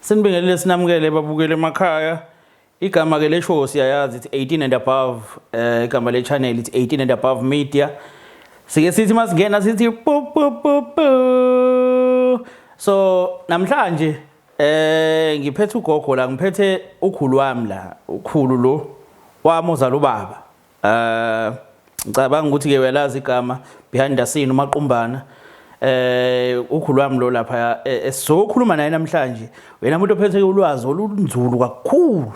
Sinibingelele sinamukele babukele emakhaya. Igama ke leshow siyayazi ithi 18 and above, igama le channel ithi 18 and above media. Sike sithi masingena sithi pu pu pu pu. So namhlanje ngiphethe ugogo la, ngiphethe ukhulu wami la, ukhulu lo wami ozala ubaba. Ngicabanga ukuthi ke uyalazi igama behind the scene uMaqumbana. Ukhulu wami lo lapha, esizokhuluma naye namhlanje. Wena umuntu ophethe ulwazi olunzulu kakhulu.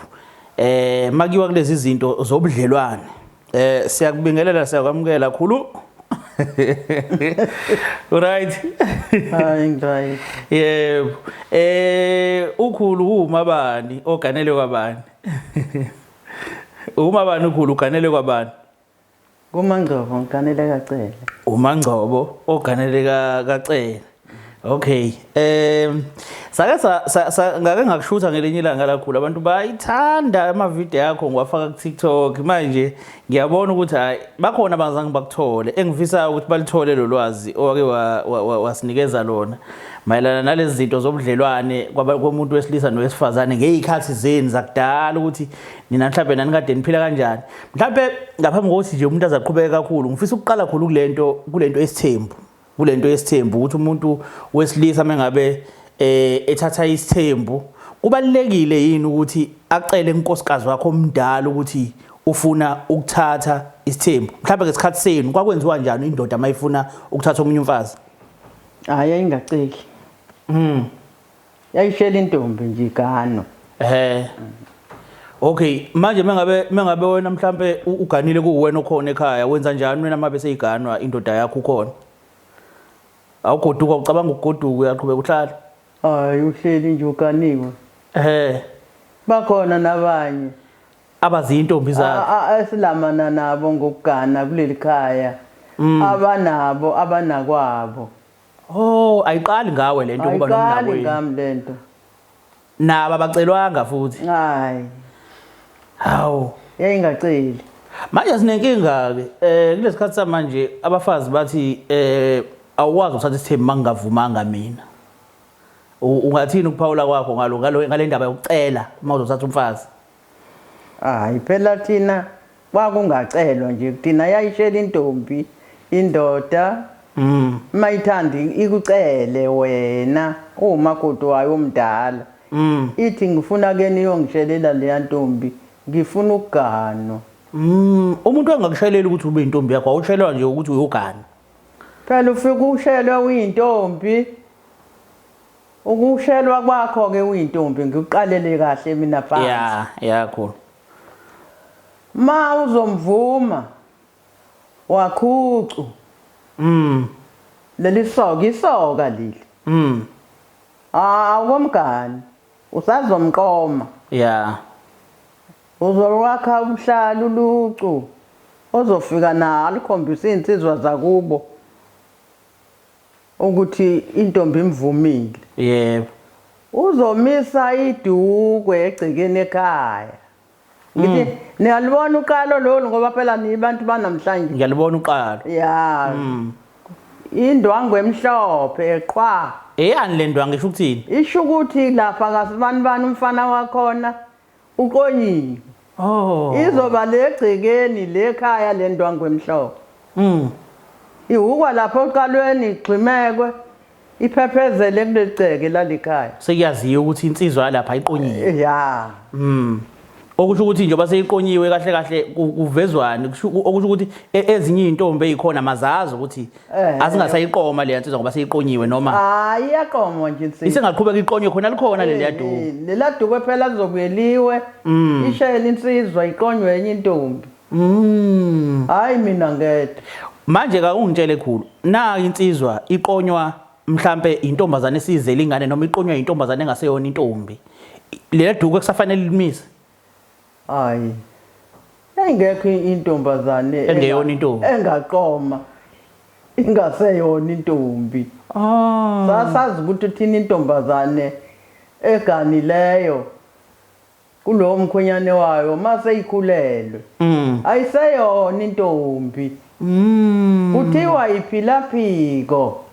Makiwa kulezi zinto zobudlelwane. Siyakubingelela, siyakwamukela khulu. Right. Hayi, ngiRight. Yebo. Ukhulu umabani oganele kwabani? Umabani ukhulu uganele kwabani? KuMangcobo, ngiganele kaCele. UMangcobo oganele kaCele. Okay. Sake ngake ngakushutha ngelinye ilanga lakhulu, abantu bayithanda ama video yakho, ngiwafaka ku TikTok. Manje ngiyabona ukuthi hayi, bakhona abangazange bakuthole, engifisa ukuthi balithole lo lwazi owake wasinikeza lona mayelana nalezi zinto zobudlelwane komuntu wesilisa nowesifazane ngezikhathi zenu zakudala, ukuthi nina mhlawumbe nanikade niphila kanjani. Mhlawumbe ngaphambi kokuthi nje umuntu azaqhubeka kakhulu, ngifisa ukuqala khulu kulento esithembu, kulento yesithembu, ukuthi umuntu wesilisa mengabe ethatha isithembu, kubalekile yini ukuthi acele unkosikazi wakhe omdala ukuthi ufuna ukuthatha isithembu? Mhlawumbe ngesikhathi senu kwakwenziwa njani indoda mayifuna ukuthatha omunye umfazi? Hayi, ayingaceli. Yayishela intombi nje igano. Okay, manje mengabe wena mhlambe uganile, kuwena okhona ekhaya, wenza njani wena mabe seyiganwa indoda yakho ukhona? Awugoduka, ucabanga ukugoduka, uyaqhubeka uhlala? Hayi, uhleli nje uganiwe. Bakhona nabanye. Abazintombi zakhe. Esilamana nabo ngokugana kuleli khaya. Abanabo abanakwabo. Oh, ayiqali ngawe lento kuba Ayiqali nomnakwenu. ngami lento. Nabo abacelwanga futhi. Hayi. Hawu. Yayingaceli. Manje sinenkinga ke. Kulesikhathi samanje abafazi bathi awukwazi ukuthatha isithembu mangingavumanga mina. Ungathini ukuphawula kwakho ngalo ngale ndaba yokucela uma uzothatha umfazi? Hayi, phela thina kwakungacelwa nje, thina yayishela intombi indoda. Mayithanda ikucele wena umakoti wayo omdala. Ithi ngifuna ke niyongishelela leya ntombi, ngifuna ukuganwa. Umuntu engakusheleli ukuthi ube intombi yakho, awushelwa nje ukuthi uyogana. Phela ufika ushelwe uyintombi. Ukushelwa kwakho ke uyintombi, ngikuqalele kahle mina phansi. Yeah, cool. Ma uzomvuma wakhucu. Leli soka, isoka leli. Awukomgani, usazomqoma. Uzolwakha ubuhlalu ulucu ozofika nalo ukhombisa izinsizwa zakubo ukuthi intombi imvumile. Yebo. Uzomisa idukwe egcekeni ekhaya. Ngithi niyalibona uqalo lolu, ngoba phela nibantu banamhlanje. Ngiyalibona uqalo. Ya. Indwangu emhlophe eqhwa. Eyani le ndwangu, isho ukuthini? Isho ukuthi lapha kasibani bani umfana wakhona uqonyiwe. Oh. Izoba legcekeni lekhaya le ndwangu emhlophe. Ihukwa lapho oqalweni, igximekwe, iphephezele kulegceke lalikhaya. Sekuyaziwa ukuthi insizwa yalapha ayiqonyiwe. Ya. Okusho ukuthi njengoba seyiqonyiwe kahle kahle kuvezwani, okusho ukuthi ezinye izintombi ezikhona mazazi ukuthi azingasayiqoma le nsizwa ngoba seyiqonyiwe noma? Hayi, iyaqomwa nje insizwa. Isengaqhubeka iqonywe khona likhona leli duku. Lela duku phela lizobuyeliwe. Ishayele insizwa iqonywe enye intombi. Hayi, mina ngedwa. Manje ka ungitshele khulu, na insizwa iqonywa mhlambe intombazane esizele ingane noma iqonywa intombazane engaseyona intombi. Lela duku kusafanele limise? Hayi. Yayingekho intombazane engeyona intombi. Engaqoma ingaseyona intombi. Sasazi ukuthi thina intombazane eganileyo kulowo mkhwenyane wayo mase ikhulelwe. Ayiseyona intombi. Kuthiwa iphila phiko.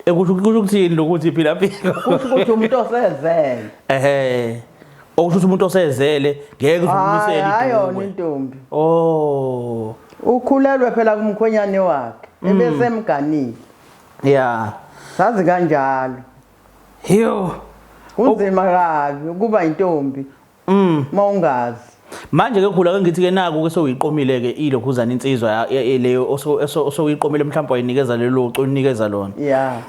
Ekusho ukuthini lokuthi phila phila? Kusho ukuthi umuntu osezele. Ehhe. Okusho ukuthi umuntu osezele ngeke uzumisele Hayi, ayona intombi. Oh. Ukhulelwe phela kumkhwenyane wakhe ebesemganile. Yeah. Sazi kanjalo. Yo. Kunzima kabi ukuba intombi mawungazi. Manje ke khula ke ngithi ke naku ke sewuyiqomile ke ilokhuzana insizwa leyo osowuyiqomile mhlawumbe wayinikeza lelo cu unikeza lona. Yeah.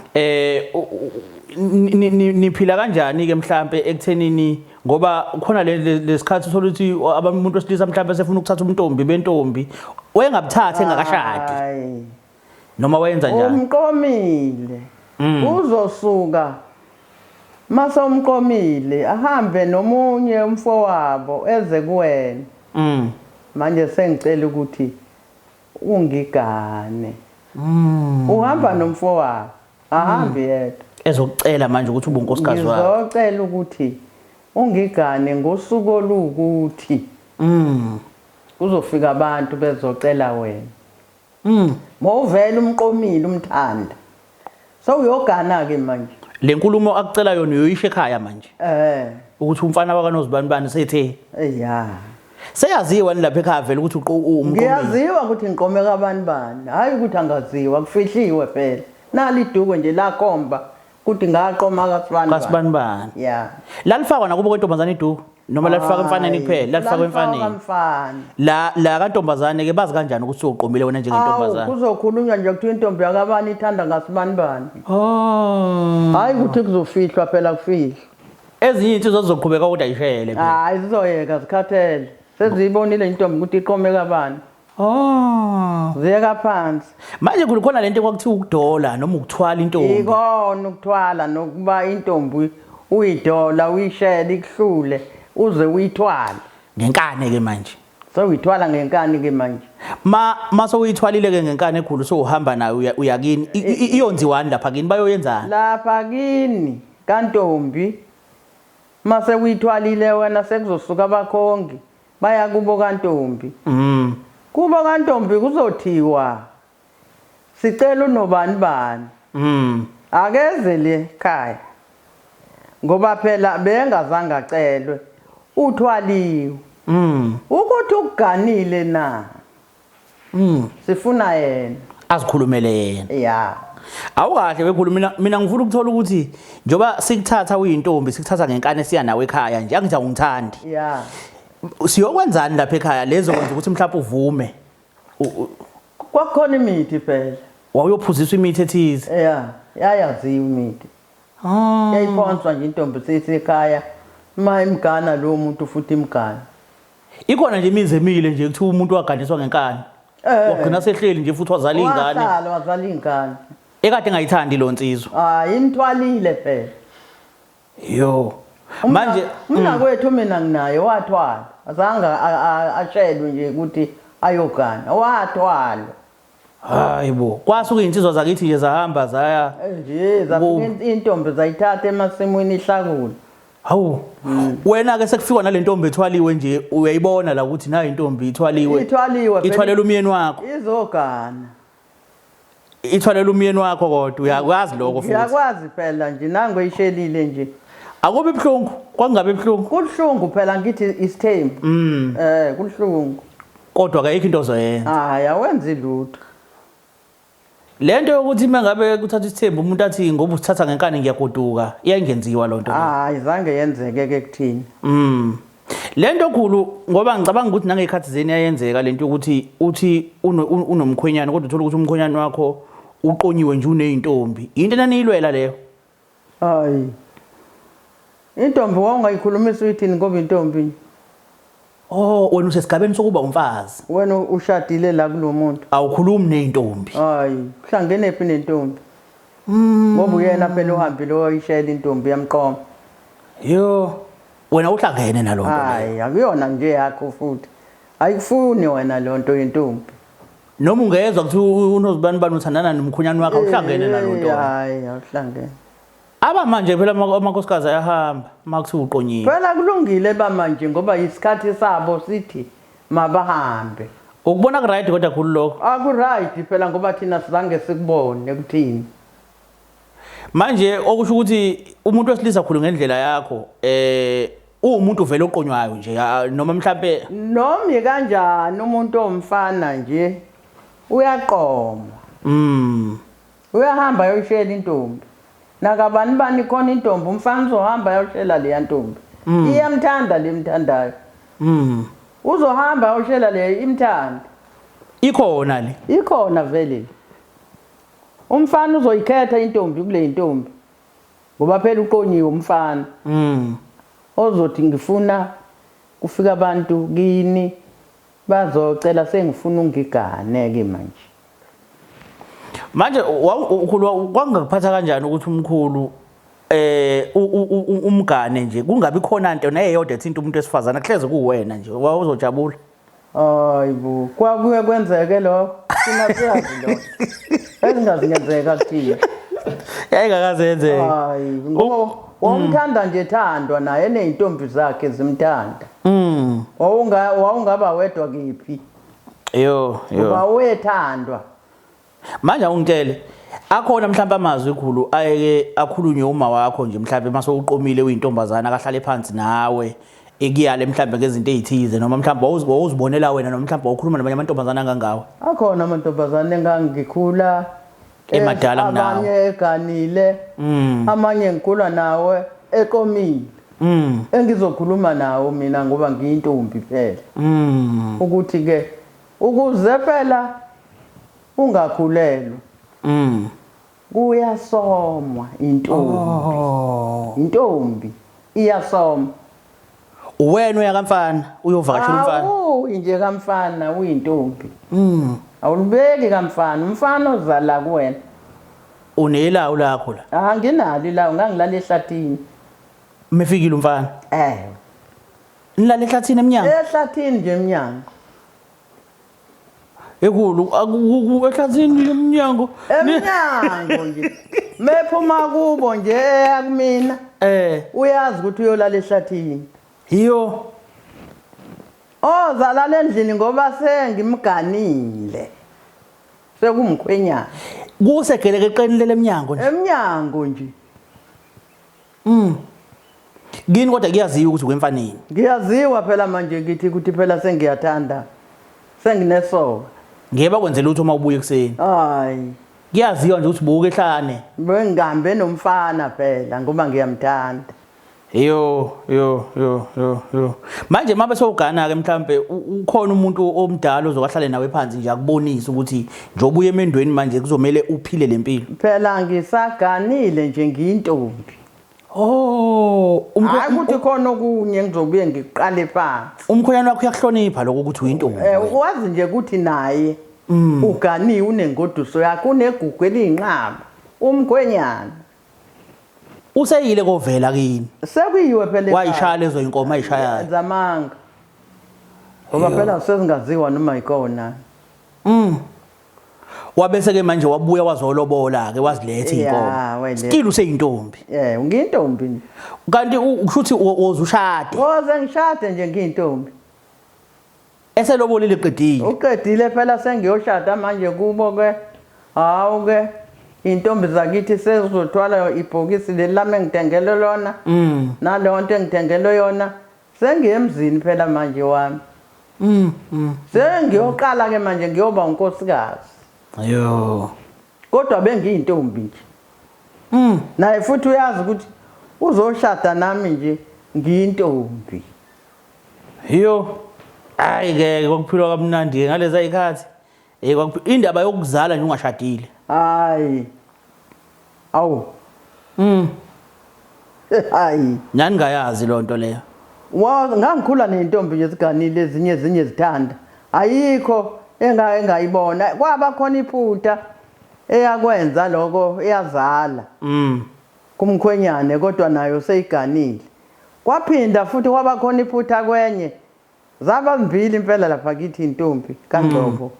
Niphila kanjani ke mhlambe ekuthenini ngoba khona lesikhathi uthola ukuthi abantu wesilisa mhlambe sefuna ukuthatha umntombi bentombi wayengabuthatha engakashadi noma wayenza njani? Umqomile. Uzosuka mase umqomile ahambe nomunye umfowabo eze kuwena. Manje sengicela ukuthi ungigane. Uhamba nomfowabo, ahambe yedwa. Ezokucela manje ukuthi ube unkosikazi wakhe. Ngizocela ukuthi ungigane ngosuku olukuthi. Kuzofika abantu bezocela wena. Mawuvela umqomile umthanda. So uyogana ke manje. Le nkulumo akucela yona uyoyisho ekhaya manje. Ukuthi umfana wakanoZibani bani sethe. Yeah. Seyaziwa ni lapha ekhaya vele ukuthi umqomile. Ngiyaziwa ukuthi ngiqome kabani bani. Hayi ukuthi angaziwa, kufihliwe phela. Nali iduku nje lakhomba ukuthi ngaqoma kaSibani. KaSibani bani. Yeah. Lalifakwa nakubo kwentombazane iduku noma lalifaka emfaneni kuphela, lalifaka emfaneni. Lalifaka. La kantombazane ke bazi kanjani ukuthi uqomile wena njengentombazane? Kuzokhulunywa nje ukuthi intombi yakabani ithanda ngaSibani bani. Oh. Hayi ukuthi kuzofihlwa phela kufihlwa. Ezinye insizwa zizoqhubeka kodwa ayishele phela. Hayi zizoyeka zikhathele. Seziyibonile intombi ukuthi iqome kabani. Oh. Ziyeka phansi. Manje kukhona lento kwakuthiwa ukudola noma ukuthwala intombi. Ikona ukuthwala nokuba intombi uyidola uyishele ikuhlule uze uyithwale. Ngenkani ke manje. Sewuyithwala ngenkani ke manje. Ma sewuyithwalile ke ngenkani ekhulu sowuhamba nayo uyakini iyonziwani lapha kini bayoyenzani? Lapha kini kantombi mase uyithwalile wena sekuzosuka abakhongi baya kubo kantombi. Kubo kantombi kuzothiwa sicela unobani bani. Akeze le ekhaya. Ngoba phela bengazange acelwe uthwaliwe. Ukuthi ukuganile na? Sifuna yena. Azikhulumele yena. Yeah. Awukahle wekhulu mina ngifuna ukuthola ukuthi njoba sikuthatha uyintombi sikuthatha ngenkani esiya nawe ekhaya nje angithi awungithandi. Yeah. Siyokwenzani lapha ekhaya lezo kwenza ukuthi mhlawumbe uvume? Kwakukhona imithi phela. Wawuyophuziswa imithi ethize. Yeah, yayaziwa imithi. Ah. Yayiphonswa nje intombi seyisekhaya. Ma imgana lo muntu futhi imgana. Ikhona nje imizi emile nje kuthiwa umuntu waganiswa ngenkani. Wagcina sehleli nje futhi wazala izingane. Wahlala wazala izingane. Ekade engayithandi lo nsizwa. Hayi imthwalile phela. Yo. Manje mina kwethu mina nginaye wathwala. Azange ashelwe nje ukuthi ayogana. Wathwala. Hayibo. Kwasuka izinsizwa zakithi nje zahamba zaya. Nje zafika intombi zayithatha emasimini ihlakula. Hawu. Wena ke sekufikwa nalentombi ethwaliwe nje uyayibona la ukuthi nayo intombi ithwaliwe. Ithwaliwe. Ithwalela umyeni wakho. Izogana. Ithwalela umyeni wakho kodwa uyakwazi lokho futhi. Uyakwazi phela nje nango ishelile nje. Akubi ibhlungu, kwakungabe ibhlungu. Kuhlungu phela ngithi isithembu. Kuhlungu. Kodwa akayikho into ozoyenza. Hayi awenzi lutho. Lento yokuthi mangabe kuthatha isithembu umuntu athi ngoba usithatha ngenkani ngiyagoduka iyangenziwa lonto. Hayi zange yenzeke ke kuthini. Lento khulu ngoba ngicabanga ukuthi nangekhathi zeni iyayenzeka lento ukuthi uthi unomkhwenyana kodwa uthola ukuthi umkhwenyana wakho uqonyiwe nje unezintombi. Into enaniyilwela leyo? Hayi. Intombi wawungayikhulumisa uyithini ngoba intombi. Oh, wena usesigabeni sokuba umfazi. Wena ushadile la kulomuntu. Awukhulumi nezintombi. Hayi, uhlangene phi nentombi? Ngoba uyena phela uhambile oyishela intombi yamqoma. Yo, wena uhlangene nalonto. Hayi, akuyona nje yakho futhi. Ayikufuni wena lonto yentombi. Noma ungezwa ukuthi uNozibani bani uthandana nomkhwenyana wakho awuhlangene nalonto. Hayi, awuhlangene. Aba manje phela amakhosikazi ayahamba makuthi uqonyiwe. Phela kulungile ba manje ngoba isikhathi sabo sithi mabahambe. Ukubona ku right kodwa khulu lokho. Aku right phela ngoba thina sizange sikubone ukuthini. Manje okusho ukuthi umuntu wesilisa khulu ngendlela yakho uwumuntu vele oqonywayo nje noma mhlambe noma kanjani umuntu omfana nje uyaqoma. Uyahamba ayoshela intombi. Nakabani bani khona intombi, umfana uzohamba ayoshela leya ntombi. Iyamthanda lemthandayo. Uzohamba ayoshela le imthanda. Ikhona le. Ikhona vele. Umfana uzoyikhetha intombi kule intombi. Ngoba phela uqonyiwe umfana. Ozothi ngifuna kufika abantu kini bazocela sengifuna ungigane ke manje. Manje ukhulu kwangakuphatha kanjani ukuthi umkhulu umgane nje kungabi khona into neyodwa ethinta umuntu wesifazana kuhleze kuwena nje wawuzojabula? Hayibo, kwakuye kwenzeke lokho. Thina siyazi lokho. Ezingazingenzeka kuthina. Yayingakazenzeki. Hayi, ngoba wawumthanda nje thandwa naye nezintombi zakhe zimthanda. Wawungaba wedwa kephi? Yo, yo. Ngoba uyethandwa. Manje awungitshele akhona mhlawumbe amazwi ekhulu ayeke akhulunywe uma wakho nje mhlawumbe mase uqomile uyintombazana akahlale phansi nawe ekuyale mhlawumbe ngezinto ezithize noma mhlawumbe wawuzibonela wena noma mhlawumbe wawukhuluma nabanye amantombazana angangawe? Akhona amantombazane engangikhula emadala kunawe. Abanye eganile, amanye ngikhula nawe eqomile. Engizokhuluma nawo mina ngoba ngiyintombi phela. Ukuthi ke ukuze phela ungakhulelwa. Kuyasomwa intombi. Intombi iyasoma. Wena uya kamfana uyovakashela umfana. Awu nje kamfana uyintombi. Awulibeki kamfana, umfana ozala kuwena. Unelawu lakho la? Anginalo ilawu, ngangilala ehlathini. Mefikile umfana? Nilala ehlathini emnyango? Ehlathini nje emnyango. Ekhulu ehlathini emnyango. Emnyango nje. Mephuma kubo nje eyakumina. Uyazi ukuthi uyolala ehlathini. Iyo. Ozalala endlini ngoba sengimganile. Sekumkhwenyana. Kusegeleke eqenile lemnyango nje. Emnyango nje. Kini kodwa kuyaziwa ukuthi kwemfaneni. Ngiyaziwa phela manje ngithi ukuthi phela sengiyathanda. Senginesoka. Ngeke bakwenze lutho uma ubuya ekuseni. Hayi. Kuyaziwa nje ukuthi buka ehlane. Bengihambe nomfana phela ngoba ngiyamthanda. Yo yo yo yo yo. Manje mabe sowugana ke mhlambe ukhona umuntu omdala ozokahlale nawe phansi nje akubonise ukuthi nje obuye emendweni manje kuzomele uphile lempilo. Phela ngisaganile nje ngiyintombi. Oh, hayi ukuthi khona okunye ngizobuye ngiqale phansi. Umkhwenyana wakho uyakuhlonipha lokho ukuthi uyintombi. Wazi nje ukuthi naye uganiwe unengoduso yakhe unegugu eliyinqaba umkhwenyana. Useyile kovela kini. Sekuyiwe phela. Wayishaya lezo inkomo ayishayayo. Zamanga. Ngoba phela sezingaziwa noma ikona. Wabese ke manje wabuya wazolobola ke waziletha inkomo. Still useyintombi. Ngiyintombi nje. Kanti usho ukuthi wozushade. Woze ngishade nje ngiyintombi. Eselobolile eqedile. Uqedile phela sengiyoshada manje kubo ke. Hawu ke intombi zakithi sezizothwala ibhokisi leli lami engithengele lona. Naleyo nto engithengele yona sengiyemzini phela manje wami. Sengiyoqala ke manje ngiyoba unkosikazi. Ayo. Kodwa bengiyintombi nje. Naye futhi uyazi ukuthi uzoshada nami nje ngiyintombi. Yo. Hayi ke kwakuphilwa kamnandi ke ngaleza izikhathi. Indaba yokuzala nje ungashadile. Hayi. Awu. Hayi. Nani ngayazi lonto leyo. Wa ngangikhula nentombi nje siganile ezinye zithanda. Ayikho engayibona. Kwaba khona iphutha eyakwenza lokho eyazala. Kumkhwenyane kodwa nayo seyiganile. Kwaphinda futhi kwaba khona iphutha kwenye. Zaba mbili impela lapha kithi intombi kaNgcobo.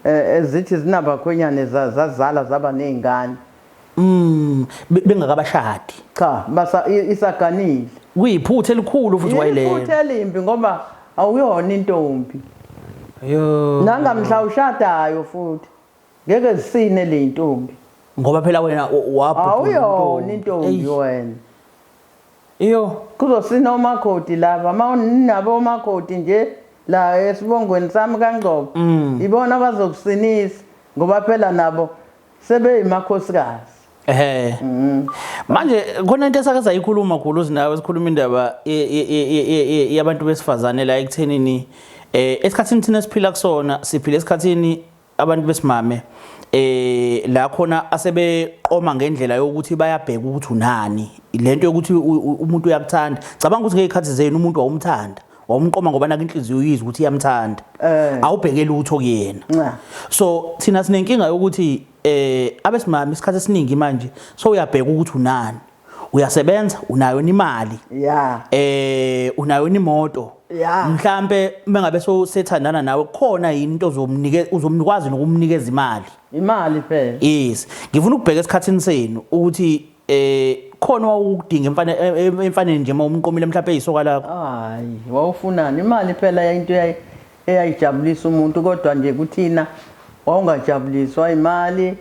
Ezithi zinabakhwenyane zazala zaba nezingane. Bengakabashadi. Cha, basa isaganile. Kuyiphutha elikhulu futhi wayilelo. Iphutha elimbi ngoba awuyona intombi. Yo. Nangamhla ushadayo futhi. Ngeke zisine le intombi. Ngoba phela wena wabhubha. Awuyona intombi wena. Iyo. Kuzosina omakoti laba, uma unabo omakoti nje la esibongweni sami kaNgcobo, ibona abazokusinisa ngoba phela nabo sebeyimakhosikazi. Ehhe. Manje khona into esake sayikhuluma khulu sinawe, sikhuluma indaba yabantu besifazane la ekuthenini esikhathini thina esiphila kusona, siphila esikhathini abantu besimame la khona asebeqoma ngendlela yokuthi bayabheka ukuthi unani, lento yokuthi umuntu uyakuthanda. Cabanga ukuthi ngezikhathi zenu umuntu wawumthanda, wawumqoma ngoba naka inhliziyo uyizwa ukuthi iyamthanda, awubheke lutho kuyena. So thina sinenkinga yokuthi abesimame isikhathi esiningi manje so uyabheka ukuthi unani, uyasebenza, unayo imali, unayo imoto, mhlambe mengabe so sethandana nawe khona yini into ozomnike, uzomnikwazi nokumnikeza imali. Imali phela. Yes, ngifuna ukubheka esikhathini senu ukuthi khona wawukudinga emfaneni nje uma umqomile mhlawumbe eyisoka lakho. Hayi, wawufunani imali phela, into eyayijabulisa umuntu, kodwa nje kuthina wawungajabuliswa imali.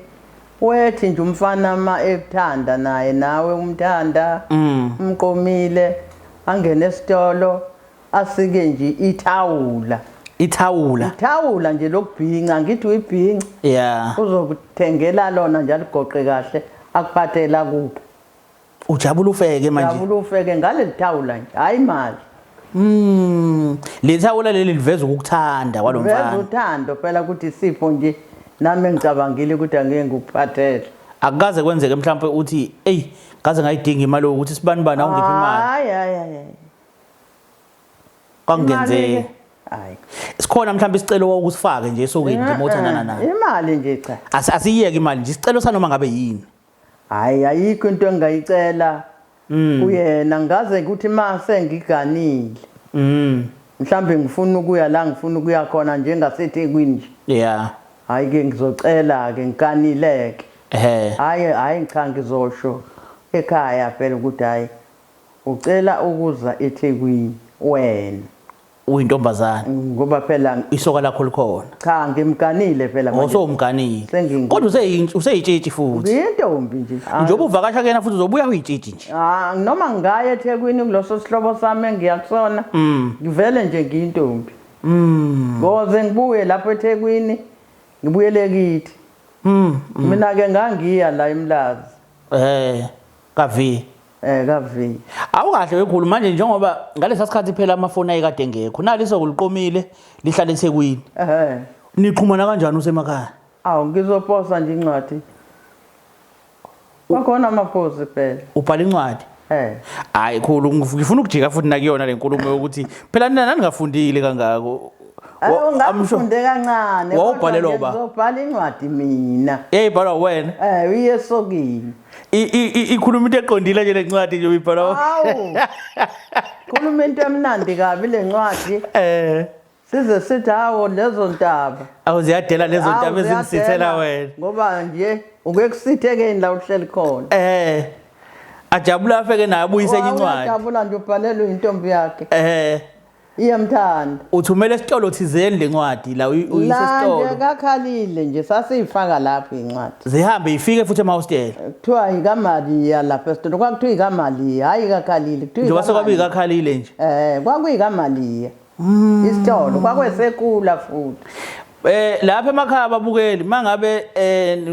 Wethi nje umfana ma ekuthanda naye nawe umthanda, umqomile, angene esitolo asike nje ithawula. Ithawula. Ithawula nje lokubhinca, ngithi uyibhinca. Uzokuthengela lona nje, aligoqe kahle, akuphathela kuphi. Ujabula ufeke manje. Ujabula ufeke ngaleli thawula nje, hayi imali. Le thawula leli liveza ukukuthanda kwalomfana. Liveza uthando phela, ukuthi isipho nje nami engicabangile ukuthi angeke ngikuphathele. Akukaze kwenzeke mhlawumbe uthi ey ngaze ngayidinga imali ukuthi sibani bani awungiphi imali. Hayi hayi hayi. Kwakungenzeki. Hayi. Sikhona mhlawumbe isicelo wokusifake nje esokweni nje mothandana naye. Imali nje cha. Asiyeke imali nje, isicelo sanoma ngabe yini. Hayi, ayikho into engingayicela kuyena, ngaze ukuthi mase ngiganile. Mhlambe ngifuna ukuya la ngifuna ukuya khona njengaseThekwini nje. Hayi ke ngizocela ke ngiganile ke. Hayi hayi cha, ngizosho ekhaya phela ukuthi hayi ucela ukuza eThekwini wena. Uyintombazane. Ngoba phela isoka lakho likhona. Cha, ngimganile phela manje. Osowumganile. Kodwa useyitshitshi futhi. Ngiyintombi nje. Njengoba uvakasha kuyena futhi uzobuya uyitshitshi nje. Ah, noma ngingaya eThekwini kuloso sihlobo sami engiya kusona. Ngivele nje ngiyintombi. Ngoze ngibuye lapho eThekwini ngibuyele kithi. Mina ke ngangiya la eMlazi. Ka V. Ka V. Awukahle wekhulu manje njengoba ngalesa sikhathi phela amafoni ayekade engekho. Nali sokuliqomile lihlale eThekwini. Niqhumana kanjani usemakhaya? Awu ngizoposa nje incwadi. Kwakhona amaposi phela. Ubhala incwadi? Hayi khulu, ngifuna ukujika futhi nakuyona le nkulumo yokuthi phela nina naningafundile kangako. Ngangifunde kancane. Wawubhalelwa uba? Ngizobhala incwadi mina. Eyibhalwa wena? Uye esokini. Ikhuluma into eqondile nje le ncwadi nje uyibhala. Hawu. Khuluma into emnandi kabi le ncwadi. Size sithi hawo lezo ntaba. Awu ziyadela lezo ntaba ezingisithela wena. Ngoba nje uke kusithekeni la uhleli khona. Ajabula afeke naye abuyise enye incwadi. Ajabula nje ubhalelwe intombi yakhe. Iyamthanda. Uthumela esitolo thizeni lencwadi la uyise esitolo. La nje kakhalile nje sasiyifaka lapho incwadi. Zihambe ifike futhi emahostela. Kuthiwa ikaMaria lapha esitolo, kwakuthiwa ikaMaria, hayi ikakhalile. Kuthiwa njengoba sekwabe ikakhalile nje. KwakuyikaMaria. Isitolo kwakwesekula futhi. Lapha emakhaya ababukeli mangabe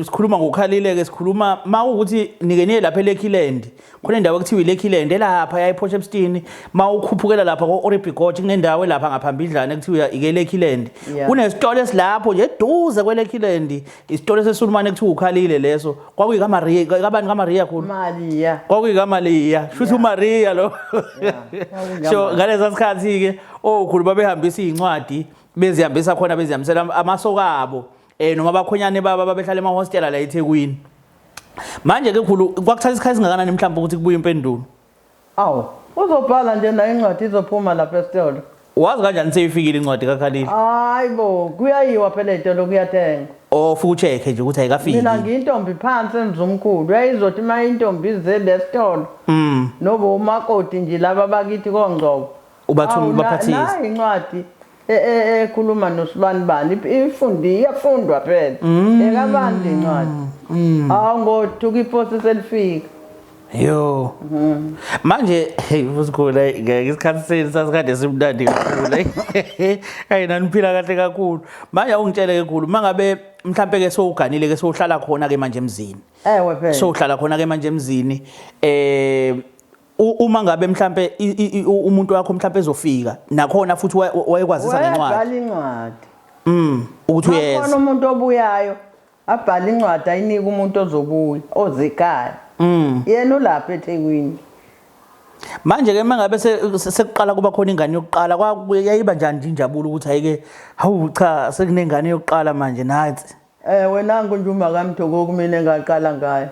sikhuluma ngokhalile ke sikhuluma mawukuthi nike niye lapha eLakeland, khona indawo ekuthiwa iLakeland elapha ya ePort Shepstone, mawukhuphukela lapha ko-Oribi Gorge kunendawo elapha ngaphambidlana ekuthiwa ike Lakeland. Kunesitolo esilapho nje eduze kweLakeland, isitolo seSulumane ekuthiwa ukhalile leso. Kwakuyika Maria, kabani kaMaria khulu? Maria. Kwakuyika Maria, shuthi uMaria lo. So ngalesa sikhathi ke okhulu babehambisa izincwadi, bezihambisa khona, bezihambisela amasoka abo noma abakhonyane baba babehlala emahostela la eThekwini. Manje ke khulu kwakuthatha isikhathi singakanani mhlawumbe ukuthi kubuye impendulo? Awu, uzobhala nje nayo incwadi izophuma lapha esitolo. Wazi kanjani seyifikile incwadi kaKhalile? Hayi bo, kuyayiwa phela esitolo kuyathengwa. Oh, futhi ucheck nje ukuthi ayikafiki. Mina ngiyintombi phansi emzumkhulu. Uyayizothi uma intombi ize lesitolo. Noba umakoti nje laba bakithi koNgcobo. Ubathuma ubaphathise. Nayi incwadi ekhuluma nosibanibani, ifundi iyafundwa phela. Ekabantu incwadi. Hawu, ngothuka iposi selifika. Yo. Manje hey, usikhula ngeke isikhathi senu sasikade simnandi kakhulu. Hey, naniphila kahle kakhulu. Manje awungitshele ke khulu, mangabe mhlambe ke sowuganile ke, sowuhlala khona ke manje emzini. Ewe phela. Sowuhlala khona ke manje emzini. Uma ngabe mhlambe umuntu wakho mhlambe ezofika nakhona futhi wayekwazisa ngencwadi. Wayebhala incwadi. Ukuthi Makhona uyeza. umuntu obuyayo abhala incwadi ayinike umuntu ozobuya ozekhaya. Yena ulapha eThekwini. Manje ke mangabe sekuqala kuba khona ingane yokuqala, yayiba njani nje injabulo ukuthi ayike, hawu cha, sekunengane yokuqala manje nansi? Wena nje uma kaMthoko kumina engaqala ngayo.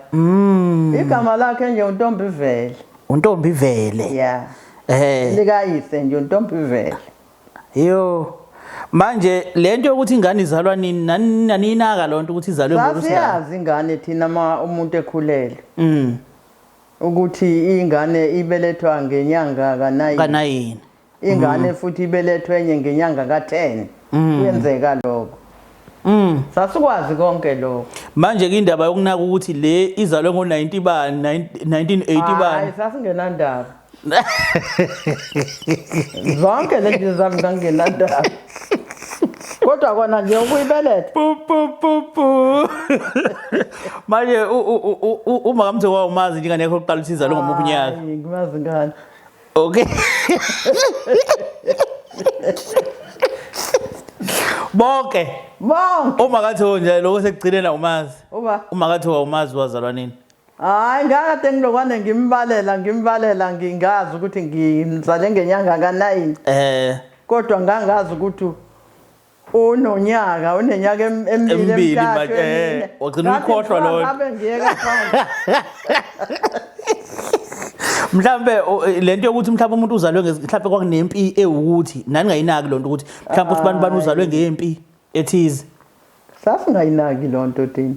Igama lakhe nje uNtombi Vele. uNtombi Vele. Yeah. Likayise nje uNtombi Vele. Yo. Manje lento yokuthi ingane izalwa nini, naninaka lonto ukuthi izalwe ngolusuku? Sasiyazi ingane thina ma umuntu ekhulele. Ukuthi ingane ibelethwa ngenyanga ka9. Ka9. Ingane futhi ibelethwe enye ngenyanga ka10. Kuyenzeka lokho. Sasikwazi konke lokho. Manje ke indaba yokunaka ukuthi le izalwe ngo90 bani, 1980 bani. Hayi, sasingenandaba. Zonke lezi zami ngangenandaba. Kodwa kona nje ukuyibeletha. Pu pu pu pu. Manje uma kaMthoko wawumazi nje ingane yakho yokuqala ukuthi izalwe ngomuphi unyaka? Hayi, ngimazi ngani. Okay. Bonke. Bonke. Uma kaThoko nje lokho sekugcineni awumazi. Uba. Uma kaThoko awumazi wazalwa nini? Hayi, ngakade ngilokwane ngimbalela, ngimbalela, ngingazi ukuthi ngimzale ngenyanga ka9. Kodwa ngangazi ukuthi unonyaka, unenyaka emibili, Emibili emithathu, manje, emine. wagcina uyikhohlwa Ngathi loo nto. ngabe ngiyeka phansi. Mhlambe lento yokuthi mhlambe umuntu uzalwe mhlambe kwakunempi ewukuthi nani ngayinaki lonto ukuthi mhlambe uthi bantu bani uzalwe ngempi ethize. Sasingayinaki lonto thina.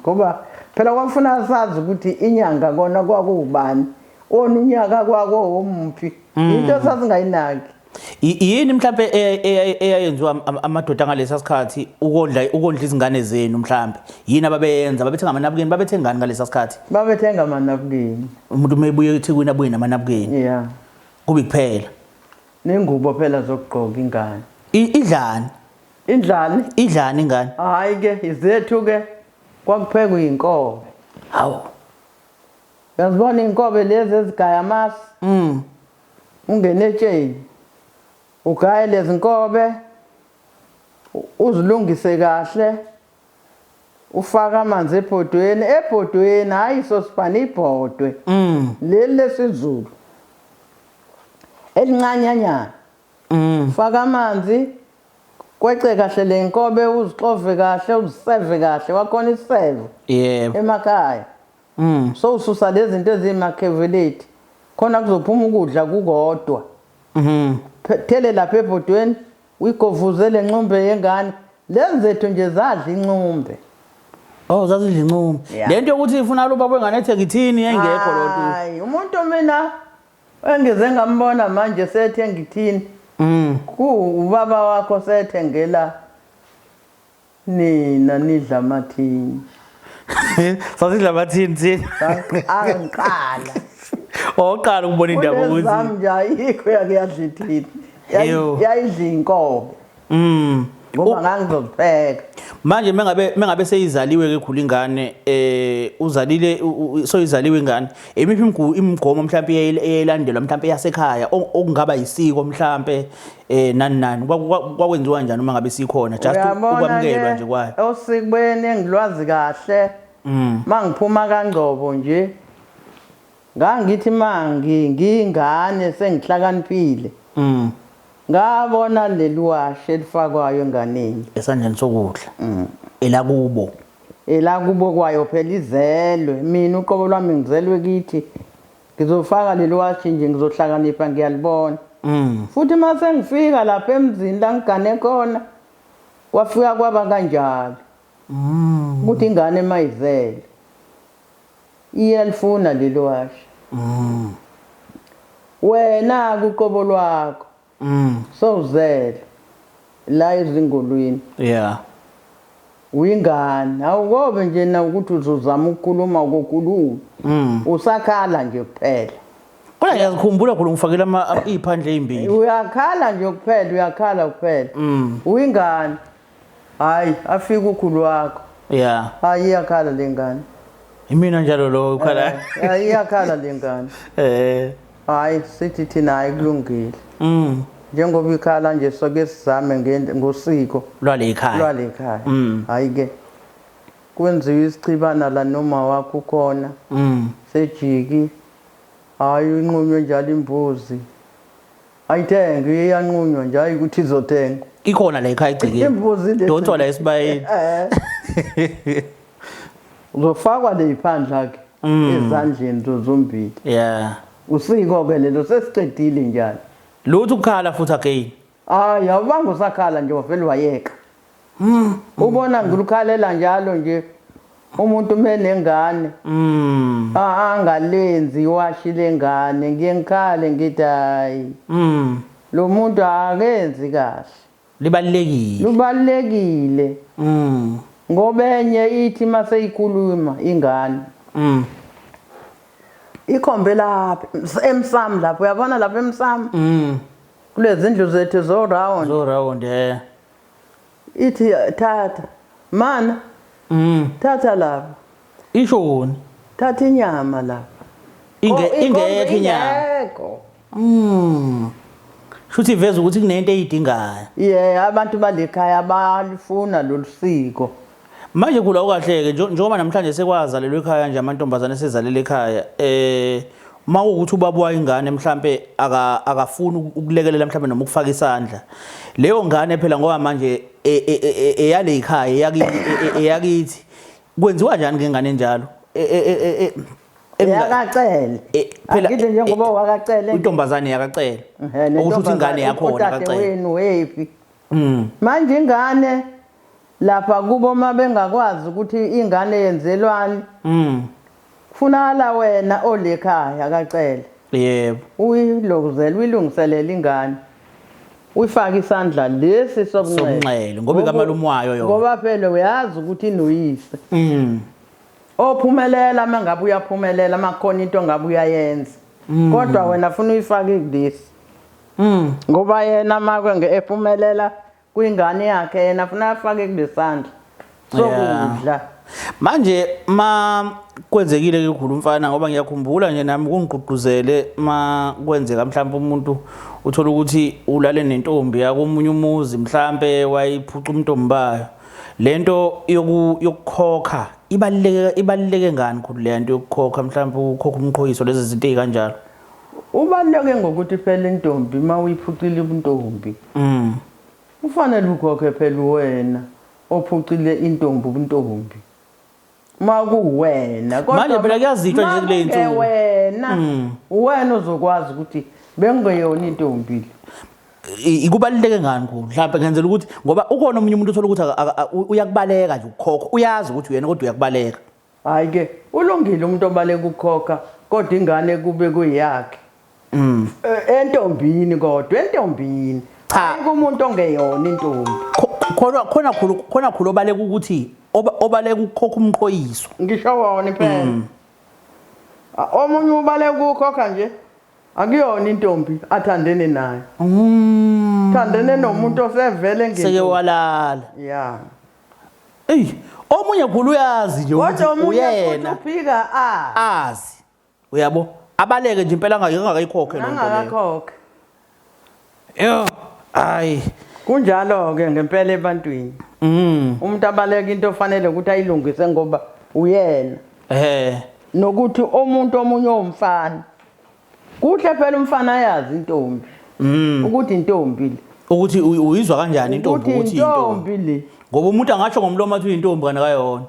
Ngoba phela kwakufuna sazi ukuthi inyanga kona kwakuwubani. Wona unyaka kwako omuphi. Into sasingayinaki. Yini mhlambe eyayenziwa amadoda ngalesa sikhathi ukondla izingane zenu mhlambe? Yini ababeyenza? Babethenga amanabukeni, babethengani ngalesa sikhathi? Babethenga amanabukeni. Umuntu uma ebuye eThekwini abuye namanabukeni. Yeah. Kube kuphela. Nengubo phela zokugqoka ingane. Idlani? Indlani? Idlani ingane? Hayi ke, izethu ke kwakuphekwa inkobe. Hawu. Uyazibona inkobe lezi ezigaya amasi? Ungene etsheni. Ugaye lezi nkobe, uzilungise kahle. Ufaka amanzi ebhodweni, ebhodweni hayi sosipana ibhodwe. Leli lesiZulu. Elincanyanyana. Faka amanzi, kwece kahle le nkobe, uzixove kahle, uziseve kahle, wakhona iseve. Emakhaya. So ususa lezi zinto eziyimakheveleti. Khona kuzophuma ukudla kukodwa. Thele lapha ebhodweni, uyigovuze le ncumbe yengane. Lezi zethu nje zadla incumbe. Oh, zazidla incumbe. Yeah. Lento yokuthi ifuna lo baba wengane ethe ngithini yayingekho lo nto. Hayi, umuntu mina engize ngambona manje sethe ngithini. Ku ubaba wakho sethengela nina nidla amathini. Sasidla amathini thina. Angiqala. Oqala ukubona indaba ukuthi Kulezami nje ayikho yake yadla ithini. Eyo. Yayidla inkobe. Ngoba ngangizopheka. Manje mengabe seyizaliwe ke khulu ingane, uzalile, soyizaliwe ingane, imiphi imigomo mhlambe eyayilandelwa mhlambe yasekhaya, okungaba yisiko mhlambe, nani nani, kwakwenziwa kanjani uma ngabe sikhona, just Uyabona ukwamukelwa ke, nje kwayo? Osikweni engilwazi kahle. Mangiphuma kaNgcobo nje, ngangithi mangi ngingane sengihlakaniphile. Ngabona leli washi elifakwayo enganeni. Esandleni sokudla. Elakubo. Elakubo kwayo phela izelwe. Mina uqobo lwami ngizelwe kithi. Ngizofaka leli washi nje, ngizohlakanipha ngiyalibona. Futhi mase ngifika lapha emzini la ngigane khona, kwafika kwaba kanjalo. Ukuthi ingane mayizele iyalifuna leli washi. Wena kuqobo lwakho. Sowuzele la ezingolweni. Uyingane, awukobe nje na ukuthi uzozama ukukhuluma ukukhuluma. Usakhala nje kuphela. Kodwa ngiyazikhumbula khulu ngifakela ama iy'phandle ey'mbili. Uyakhala nje kuphela, uyakhala kuphela. Uyingane. Hayi, afike ukhulu wakho. Yeah. Hayi iyakhala le ngane. Imina njalo lo ukhala. Hayi iyakhala le ngane. Hayi sithi thina hayi kulungile. Njengoba ikhala nje soke sizame ngosiko Lwale ekhaya. lwale ekhaya. Hayi ke. Kwenziwa isichibana la noma wakho ukhona. Sejiki. Hayi inqunywe njalo imbuzi. Ayithenge iyanqunywa nje hayi ukuthi izothengwa. Ikhona la ekhaya igcikile. Imbuzi le. Donswa la esibayeni. Uzofakwa le iphandla ke ezandleni zozombili. Yeah. Usiko ke lelo sesicedile njalo. Lutho ukukhala futhi again. Hayi awubanga usakhala nje wavele wayeka. Ubona ngilukhalela njalo nje umuntu menengane. Angalenzi iwashi lengane ngiye ngikhale ngithi hayi. Lo muntu akenzi kahle. Libalekile. Lubalekile. Ngoba enye ithi maseyikhuluma ingane. Ikhombe lapha emsamo lapho uyabona lapha emsamo. Kulezi ndlu zethu zo round. Zo round eh. Ithi thatha mana. Thatha lapha. Ishoni. Thatha inyama lapha. Ingekho inyama. Ingekho. Shuthi iveza ukuthi kunento eyidingayo. Yeah, abantu balekhaya balifuna lolusiko. Manje khula ukahleke njengoba namhlanje sekwazalelwe ekhaya nje amantombazane esezalele ekhaya mawukuthi ubaba wayingane mhlambe akafuni ukulekelela mhlambe noma ukufaka isandla. Leyo ngane phela ngoba manje eyale ekhaya eyakithi kwenziwa kanjani ngengane enjalo? Yakacele. Phela angithi njengoba wakacele intombazane yakacele. Okusho ukuthi ingane yakhona akacele. Wenu wephi? Manje ingane lapha kubo mabengakwazi ukuthi ingane yenzelwani. Kufunakala wena olekhaya akacele. Yebo. Uyilokuzela uyilungiselela ingane. Uyifaka isandla lesi sokunxele ngoba ikamalume wayo yona. Ngoba phela uyazi ukuthi inoyise. Ophumelela mangabe uyaphumelela makhona into ngabe uyayenza. Kodwa wena ufuna uyifake kulesi. Ngoba yena makwe ephumelela kwingane yakhe yena ufuna afake kulesandla. Sokudla. Manje ma kwenzekile ke khulu mfana ngoba ngiyakhumbula nje nami kungigqugquzele ma kwenzeka mhlawumbe umuntu uthola ukuthi ulale nentombi yakomunye umuzi mhlambe wayiphuca umntombi bayo. Lento yokukhokha ibaluleke ngani khulu le nto yokukhokha mhlawumbe ukhokha umqhoyiso lezi zinto ezikanjalo? Ubaluleke ngokuthi phela intombi mawuyiphucile ubuntombi. Ufanele ukhokhe phela wena ophucile intombi ubuntombi. Makuwena kodwa manje phela kuyazitshwa nje kule insuku. Wena wena uzokwazi ukuthi bengeyona intombi. Ikubaluleke ngani khulu mhlawumbe ngenzela ukuthi ngoba ukhona omunye umuntu uthola ukuthi uyakubaleka nje ukukhokha uyazi ukuthi uyena kodwa uyakubaleka. Hayi ke ulungile umuntu obaleka ukukhokha kodwa ingane kube kuyakhe. Entombini kodwa entombini. Cha kumuntu ongeyona intombi. Khona khulu obaleka ukuthi obaleka ukukhokha umqhoyiso. Ngisho wona impela. Omunye ubaleka ukukhokha nje akuyona intombi athandene nayo. Thandene nomuntu osevele ngentombi. Seke walala. Yeah. Ey, omunye khulu uyazi nje ukuthi uyena. Uphika azi. Uyabo? Abaleke nje impela angakayikhokhe lo nto leyo. Angakakhokhe. Yo, hayi. Kunjalo ke ngempela ebantwini. Umuntu abaleka into ofanele ukuthi ayilungise ngoba uyena. Nokuthi umuntu omunye omfana. Kuhle phela umfana ayazi intombi. Ukuthi intombi le. Ukuthi uyizwa kanjani intombi ukuthi intombi le. Ngoba umuntu angasho ngomlomo athi uyintombi kana kayona.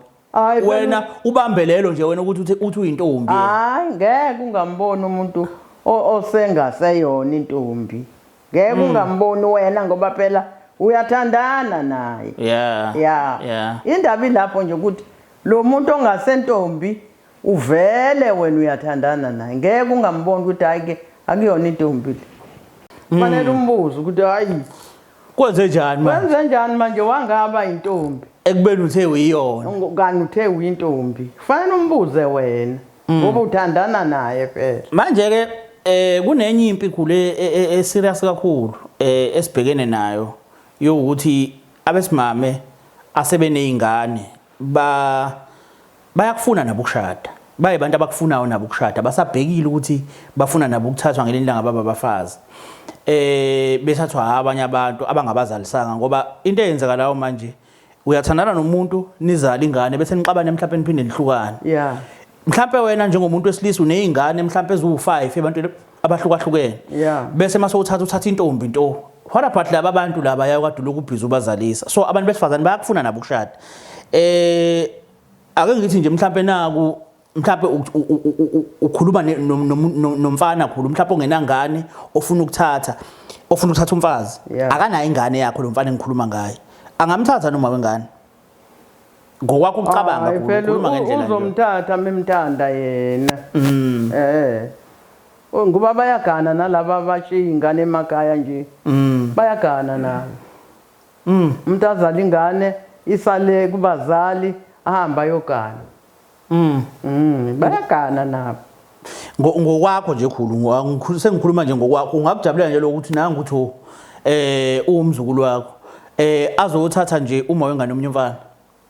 Wena ubambelelo nje wena ukuthi uthi uyintombi. Hayi ngeke ungamboni umuntu osengaseyona intombi. Ngeke ungamboni wena ngoba phela uyathandana naye. Yeah. Yeah. Indaba ilapho nje ukuthi lo muntu ongasentombi uvele wena uyathandana naye. Ngeke ungamboni ukuthi hayi ke akuyona intombi le. Kufanele umbuze ukuthi hayi Kwenze njani manje? Kwenze njani manje wangaba intombi? Ekubeni uthe uyiyona. Kani uthe uyintombi. Kufanele umbuze wena. Ngoba uthandana naye phela. Manje ke kunenye impi khulu e serious kakhulu esibhekene nayo yokuthi abesimame asebenezingane bayakufuna nabo ukushada. Baye abantu abakufunayo nabo ukushada basabhekile ukuthi bafuna nabo ukuthathwa ngelinye ilanga baba abafazi. Bethathwa abanye abantu abangabazalisanga ngoba into eyenzakalayo manje uyathandana nomuntu nizala ingane bese nixabane mhlawumbe niphinde nihlukane. Yeah. Mhlambe wena njengomuntu wesilisa unezingane mhlambe eziwu5 ebantwini abahlukahlukene. Yeah. Bese mase uthatha intombi into. What about laba abantu laba yakade lokhu busy ubazalisa. So abantu besifazane bayakufuna nabo ukushada. Ake ngithi nje mhlambe naku mhlambe ukhuluma nomfana khulu mhlambe ongenangane ofuna ukuthatha umfazi. Akanayo ingane yakho lo mfana engikhuluma ngaye. Angamthatha noma wengane. Ngokwakho ukucabanga ukhuluma ngendlela nje. Uzomthatha memthanda yena. Ngoba bayagana nalaba abashiya ingane emakhaya nje. Bayagana nabo. Umuntu azala ingane isale kubazali ahamba ayogana. Bayagana nabo. Ngokwakho nje khulu sengikhuluma nje ngokwakho ungakujabulela nje lokuthi nangu uthi umzukulu wakho azothatha nje uma wengane omunye umfana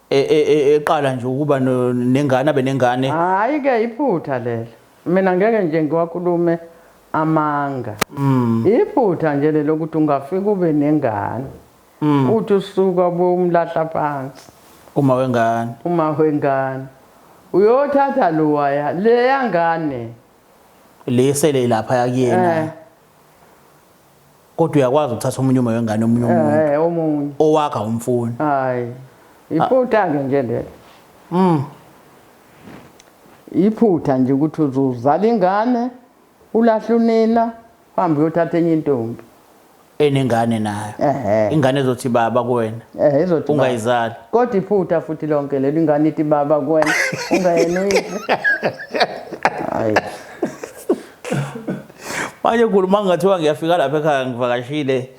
eqala nje ukuba nengane abe nengane. Hayi ke iphutha lelo. Mina ngeke nje ngiwakhulume amanga. Iphutha nje lelo ukuthi ungafika ube nengane. Uthi usuka bomlahla phansi. Uma wengane. Uma wengane. Uyothatha lowaya leya ngane. Lesele lapha yakuyena. Kodwa uyakwazi ukuthatha omunye uma wengane omunye umuntu. Omunye. Owakha umfuni. Hayi. Iphutha ke nje lelo. Iphutha nje ukuthi uzozala ingane ulahle unina uhambe uyothatha enye intombi. Enengane nayo. Ingane ezothi baba kuwena. Izothi ungayizali. Kodwa iphutha futhi lonke lelo ingane ithi baba kuwena ungayena uyise. Hayi. Manje khulu mangathiwa ngiyafika lapha ekhaya ngivakashile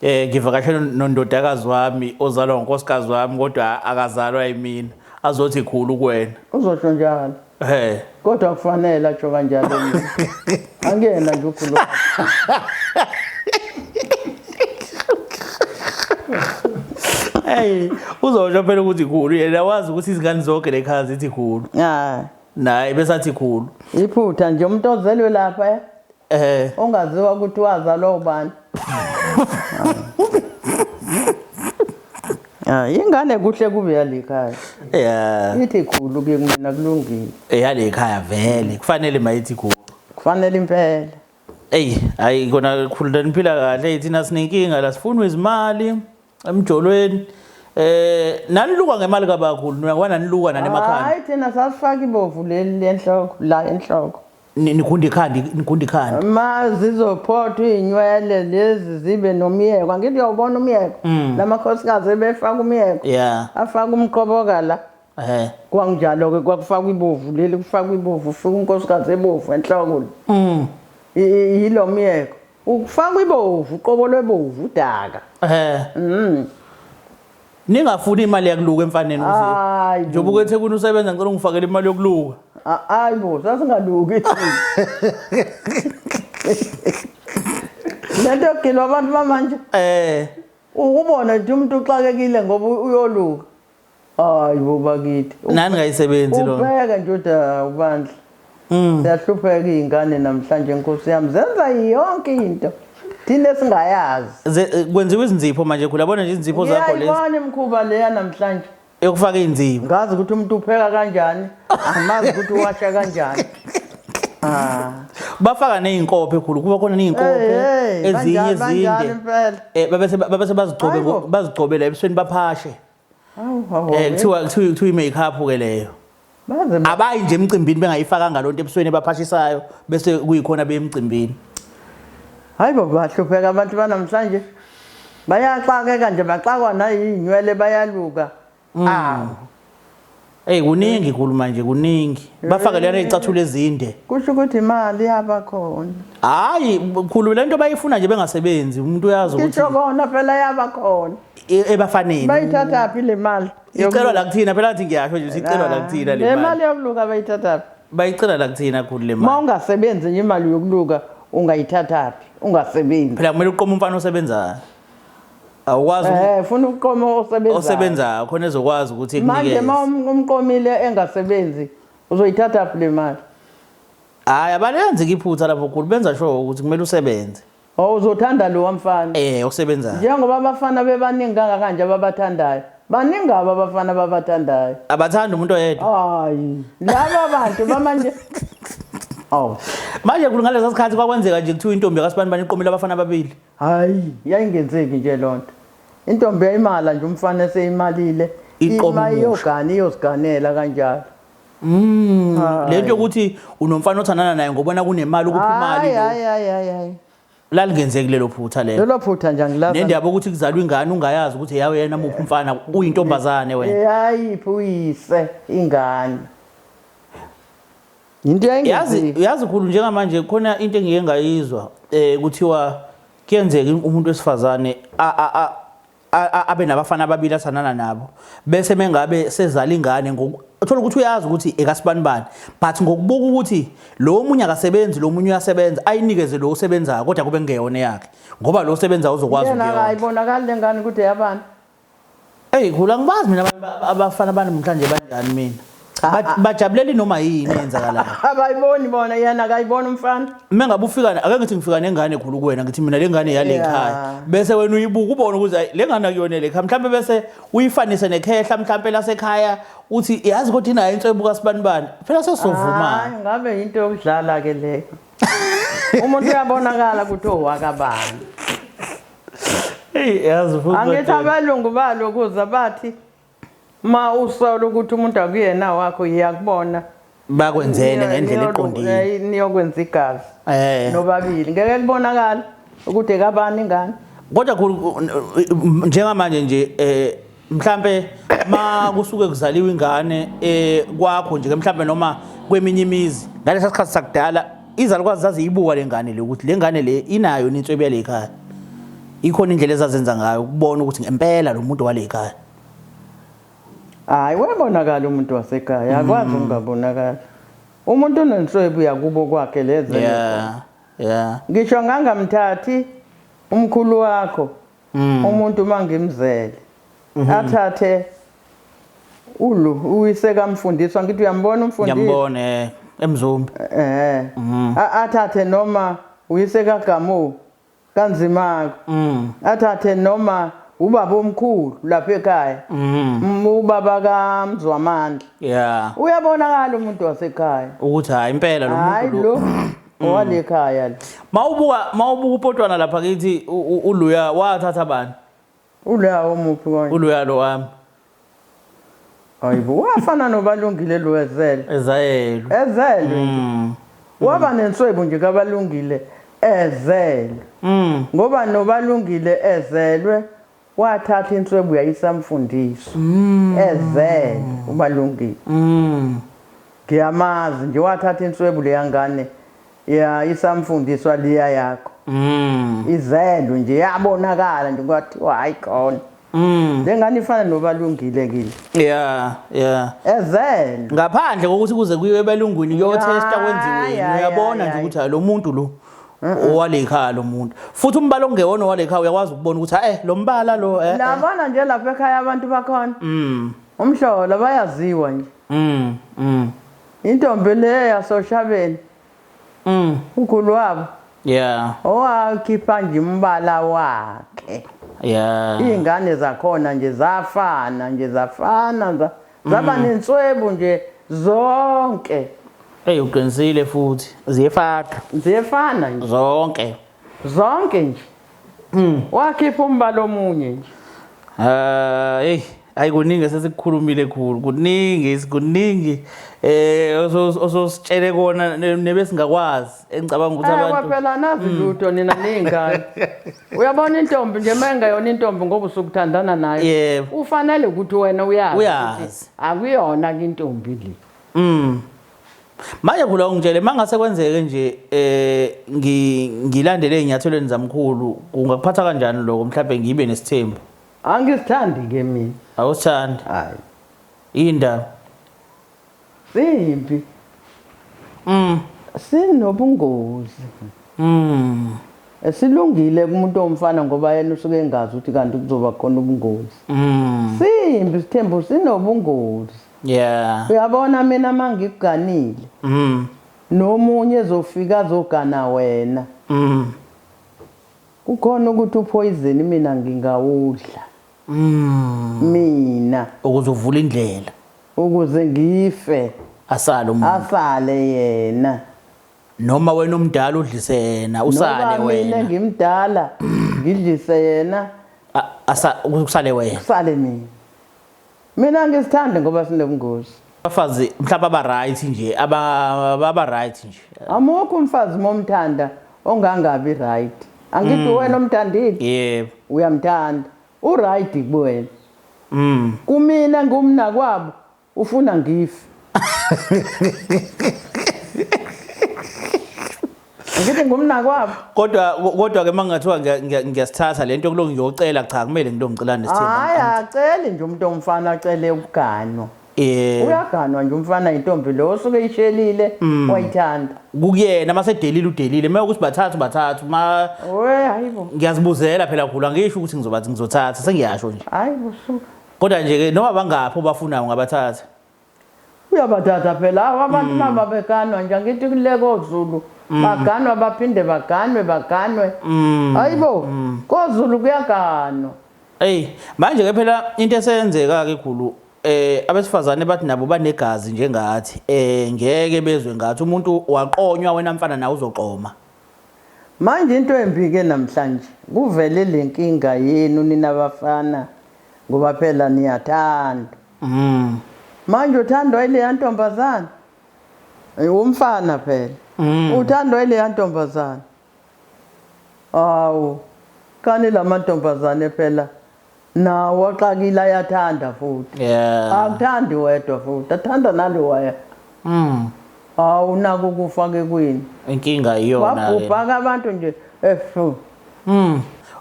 ngivakashele nondodakazi wami ozalwa unkosikazi wami kodwa akazalwa yimina azothi khulu kuwena. Uzosho njalo. Kodwa kufanele atsho kanjalo. Angiyena nje ukhuluma. Hey, uzosho phela ukuthi khulu yena wazi ukuthi izingane zonke lekhaya zithi khulu. Naye besathi khulu. Iphutha nje umuntu ozelwe lapha ongaziwa ukuthi wazalwa ubani. Ingane kuhle kube yalekhaya. Yeah. Ithi khulu ke mina kulungile. Eyalekhaya vele kufanele mayithi khulu. Kufanele impela. Ey, hayi kona khulu niphila kahle thina sinenkinga la sifuna izimali emjolweni. Naniluka ngemali kabakhulu niyakwana niluka nani emakhaya. Hayi thina sasifaka ibovu leli lenhloko la enhloko. Nikhunda ikhanda nikhunda ikhanda. Ma zizophothwa inywele lezi zibe nomyeko. Angithi uyawubona umyeko. Lamakhosikazi ebefaka umyeko. Yeah. Afaka umqoboka la. Kwanjalo ke kwakufakwa ibovu leli kufakwa ibovu ufika unkosikazi ebovu enhloko. Yilo myeko. Ukufaka ibovu uqobo lwebovu udaka. Ningafuni imali yakuluka emfaneni ukuthi. Njengoba ukethe kuno usebenza ngicela ungifakele imali yokuluka. Hayi bo, sasingaluki. Lento yokugilwa abantu bamanje. Ukubona nje umuntu uxakekile ngoba uyoluka. Hayi bo bakithi. Nani ngayisebenzi lo. Ubheka nje uthi ubandla. Siyahlupheka izingane namhlanje Nkosi yami zenza yonke into. Thina singayazi. Kwenziwa izinzipho manje khula bona nje izinzipho zakho lezi. Ngiyayibona imkhuba leya namhlanje. Yokufaka inzipho. Ngazi ukuthi umuntu upheka kanjani, amazi ukuthi uwasha kanjani. Bafaka nezinkophe khulu, kuba khona nezinkophe ezinye ezinde. Babese bazigcobe bazigcobela ebusweni baphashe. Kuthiwa kuthiwa i-makeup ke leyo. Abayi nje emcimbini bengayifakanga lonto ebusweni baphashisayo bese kuyikhona bemcimbini. Hayi bo bahlupheka abantu banamhlanje. Bayaxakeka nje baxakwa nayinywele bayaluka. Hey kuningi khulu manje kuningi. Bafake lena icathulo ezinde. Kusho ukuthi imali yaba khona. Hayi khulu lento bayifuna nje bengasebenzi umuntu uyazi ukuthi. Ngisho kona phela yaba khona. Ebafaneni. Bayithatha phi le mali? Icelwa la kuthina phela ngathi ngiyasho nje icelwa la kuthina le mali. Le mali yokuluka bayithatha phi? Bayicela la kuthina khulu le mali. Uma ungasebenzi nje imali yokuluka ungayithatha phi? Ungasebenzi. Phela kumele uqome umfana osebenzayo. Awukwazi funa uqome osebenzayo. Osebenzayo khona ezokwazi ukuthi ekunikeze. Manje uma umqomile engasebenzi uzoyithatha phi le mali? Hayi abalenzi iphutha lapho khulu benza sure ukuthi kumele usebenze. Oh uzothanda lo mfana. Osebenzayo. Njengoba abafana bebaningi kangaka nje ababathandayo. Baningi aba abafana ababathandayo. Abathanda umuntu oyedwa. Hayi, laba bantu bamanje. Oh. Manje khulu ngalesa sikhathi kwakwenzeka nje kuthiwa intombi kaSibani bani iqomile abafana ababili. Hayi, yayingenzeki nje lonto. Intombi yayimala nje umfana eseyimalile. Iqoma Ima iyogana iyoziganela kanjalo. Lento yokuthi unomfana othandana naye ngobona kunemali ukuphi imali Hayi hayi hayi hayi hayi. Lalingenzeki lelo phutha lelo. Lelo phutha nje angilazi. Nendaba ukuthi kuzalwa ingane ungayazi ukuthi yawe yena muphi umfana uyintombazane wena. Yayiphi uyise ingane. Into Yazi yayingenzeki. Yazi khulu njengamanje khona into engike ngayizwa kuthiwa kuyenzeka umuntu wesifazane abe nabafana ababili athandana nabo bese mengabe sezala ingane uthola ukuthi uyazi ukuthi ekasibanibani but ngokubuka ukuthi lo munye akasebenzi lo munye uyasebenza ayinikeze lo osebenzayo kodwa kube kungeyona yakhe ngoba lo osebenzayo uzokwazi Yena ukuyona. Ayibonakali lengane ukuthi eyabani. Hey khulu angibazi mina abantu abafana banamhlanje banjani mina. Cha, Bajabulela noma yini eyenzakalayo. Abayiboni bona yena akayiboni umfana. Uma ngabe ufika ake ngithi ngifika nengane khulu kuwena ngithi mina lengane yale ekhaya. Bese wena uyibuka ubone ukuthi hayi lengane akuyona le ekhaya. Mhlambe bese uyifanise nekhehla mhlambe lasekhaya uthi yazi kodwa inayo inswebu kaSibanibani. Phela sesizovuma. Hayi ngabe into yokudlala ke leyo. Umuntu uyabonakala ukuthi owakabani. Hey yazi futhi. Angithi abelungu balokuza bathi ma usola ukuthi umuntu akuyena wakho iyakubona. Bakwenzele ngendlela eqondile. Niyokwenza igazi. Nobabili ngeke kubonakala ukuthi ekabani ingane. Kodwa khulu njengamanje nje mhlambe ma kusuke kuzaliwa ingane kwakho nje mhlambe noma kweminye imizi ngalesa sikhathi sakudala izalukwazi zaziyibuka lengane le ukuthi lengane le inayo inswebu yale ekhaya. Ikhona indlela ezazenza ngayo ukubona ukuthi ngempela lo muntu wale ekhaya. Hayi webonakala umuntu wasekhaya akwazi ukungabonakala. Umuntu unenswebu yakubo kwakhe leze. Yeah. Ngisho ngangamthathi umkhulu wakho. Umuntu mangimzele. Athathe ulu uyise kamfundiswa ngithi uyambona umfundisi. Ngiyambona eMzumbe. Athathe noma uyise kaGamu kanzimako. Athathe noma ubaba omkhulu lapha ekhaya. Ubaba kaMzwamandla. Uyabonakala umuntu wasekhaya. Ukuthi hayi impela lo muntu lo. Owalekhaya lo. Mawubuka upotwana lapha kithi uLuya wathatha bani? Uluya omuphi konje? Uluya lo wami. Hayibo wafana nobalungile lo ezele. Ezayelwe. Ezelwe. Waba nenswebu nje kabalungile ezelwe. Ngoba nobalungile ezelwe wathatha inswebu yayisamfundiswa. Ezelwe ubalungile. Ngiyamazi nje wathatha inswebu leyangane ya isamfundiswa liya yakho. Izelwe nje yabonakala nje kwathiwa hayi khona. Lengane ifana nobalungile kile. Yeah. Ezelwe. Ngaphandle kokuthi kuze kuyiwe ebelungwini kuyotesta kwenziwe. Uyabona nje ukuthi lo muntu lo owale ekhaya lo muntu. Futhi umbala ongewona owale ekhaya uyakwazi ukubona ukuthi lo mbala lo Labona nje lapha ekhaya abantu bakhona. Umhlola bayaziwa nje. Intombi le yasoshabeni. Ukhulu wabo. Owakhipha nje umbala wakhe. Ingane zakhona nje zafana nje zafana zaba nenswebu nje zonke. Hey uqinisile futhi ziyefana. Ziyefana nje. Zonke. Zonke nje. Wakhipha umbala omunye nje. Hey, Hayi, kuningi esesikukhulumile khulu, kuningi, kuningi osositshele kona nebesingakwazi, engicabanga ukuthi abantu Phela nazi lutho nina niyingane. Uyabona intombi nje uma engayona intombi ngoba usukuthandana nayo. Yebo. Ufanele ukuthi wena uyazi. Uyazi. Ukuthi akuyona ke intombi le. Manje khula ungitshele, mangase kwenzeke nje ngilandele ey'nyathelweni zamkhulu, kungakuphatha kanjani lokho, mhlawumbe ngibe nesithembu? Angisithandi ke mina. Awusithandi? Hayi. Indaba. Simbi. Sinobungozi. Silungile kumuntu omfana ngoba yena usuke engazi ukuthi kanti kuzoba khona ubungozi. Simbi isithembu, sinobungozi. Uyabona mina mangikuganile. Nomunye ezofika azogana wena. Kukhona ukuthi upoison mina ngingawudla. Mina ukuze uvule indlela. Ukuze ngife. Asale umuntu. Asale yena. Noma wena umdala udlise yena, usale Noma mina wena. ngimdala ngidlise yena. Usale wena. Usale mina. Mina ngisithanda ngoba sinobungozi. Abafazi mhlawumbe aba right nje, aba right nje. Amukho umfazi momthanda ongangabi right. Angithi wena omthandile? Yebo. Uyamthanda. U right kuwena. Kumina ngumna kwabo ufuna ngife. Ngithi ngumna kwabo. Kodwa ke mangathiwa ngiyasithatha lento kuloko ngiyocela, cha kumele ngilongicela nesithembu. Hayi, acele nje umuntu omfana acele ukuganwa. Uyaganwa nje umfana intombi lo osuke ishelile wayithanda. Kukuyena masedelile udelile, uma ukuthi bathathu bathathu ma We hayibo. Ngiyazibuzela phela khulu, angisho ukuthi ngizobathi ngizothatha, sengiyasho nje. Hayibo suka. Kodwa nje ke noma bangaphi obafunayo ngabathatha. Uyabathatha phela abantu mama beganwa nje, angithi kule koZulu baganwa baphinde baganwe baganwe. Hayibo, koZulu kuyaganwa. Ey, manje ke phela into eseyenzeka ke khulu, abesifazane bathi nabo banegazi njengathi, ngeke bezwe ngathi umuntu waqonywa wena mfana nawe uzoqoma. Manje into embi ke namhlanje kuvele lenkinga yenu nina bafana ngoba phela niyathanda. Manje uthandwa ile yantombazana. Umfana phela. Uthandwa ile yantombazana. Awu, kani lamantombazane phela nawo axakile ayathanda futhi. Akuthandi wedwa futhi, athanda nalowaya. Awu, naku kufa ke kwini. Inkinga iyona ke. Babhubha ke abantu nje efu.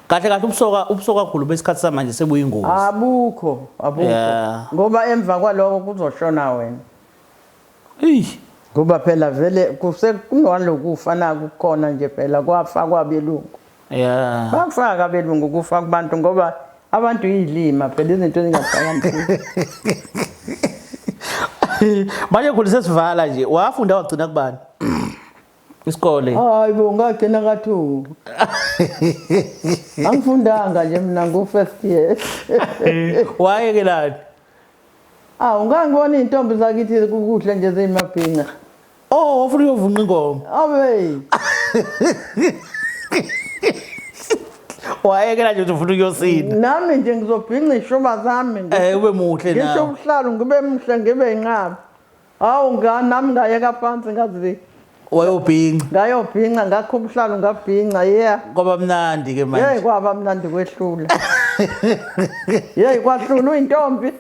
Kahle kahle ubusoka kakhulu besikhathi samanje sebuyingozi. Abukho, abukho. Ngoba emva kwaloko kuzoshona wena. Ey. Ngoba phela vele kunalokufa naku kukhona nje phela kwafa kwabelungu. Bakufaka abelungu kufa kubantu ngoba abantu yilima phela izinto ezingahlakaniphile. Manje khulu sesivala nje, wafunda wagcina kubani? Isikole. Hayi bo, ngagcina ka-2. Angifundanga nje mina ngu first year. Wayekelani? Awu, ngangibona izintombi zakithi kukuhle nje ziyimabhinca. Oh, wafuna uyovunqa ingoma. Abe. Wayekela nje ufuna ukuyosina. Nami nje ngizobhinca ishuba zami nje. Ube muhle Ngisho nawe. ubuhlalu ngibe muhle ngibe inqaba. Hawu, nami ngayeka phansi ngazi. Wayobhinca. Ngayobhinca, ngakho ubuhlalu ngabhinca, yeah. Kwaba mnandi ke manje. Hey, kwaba mnandi kwehlula. Hey, kwahlula uyintombi.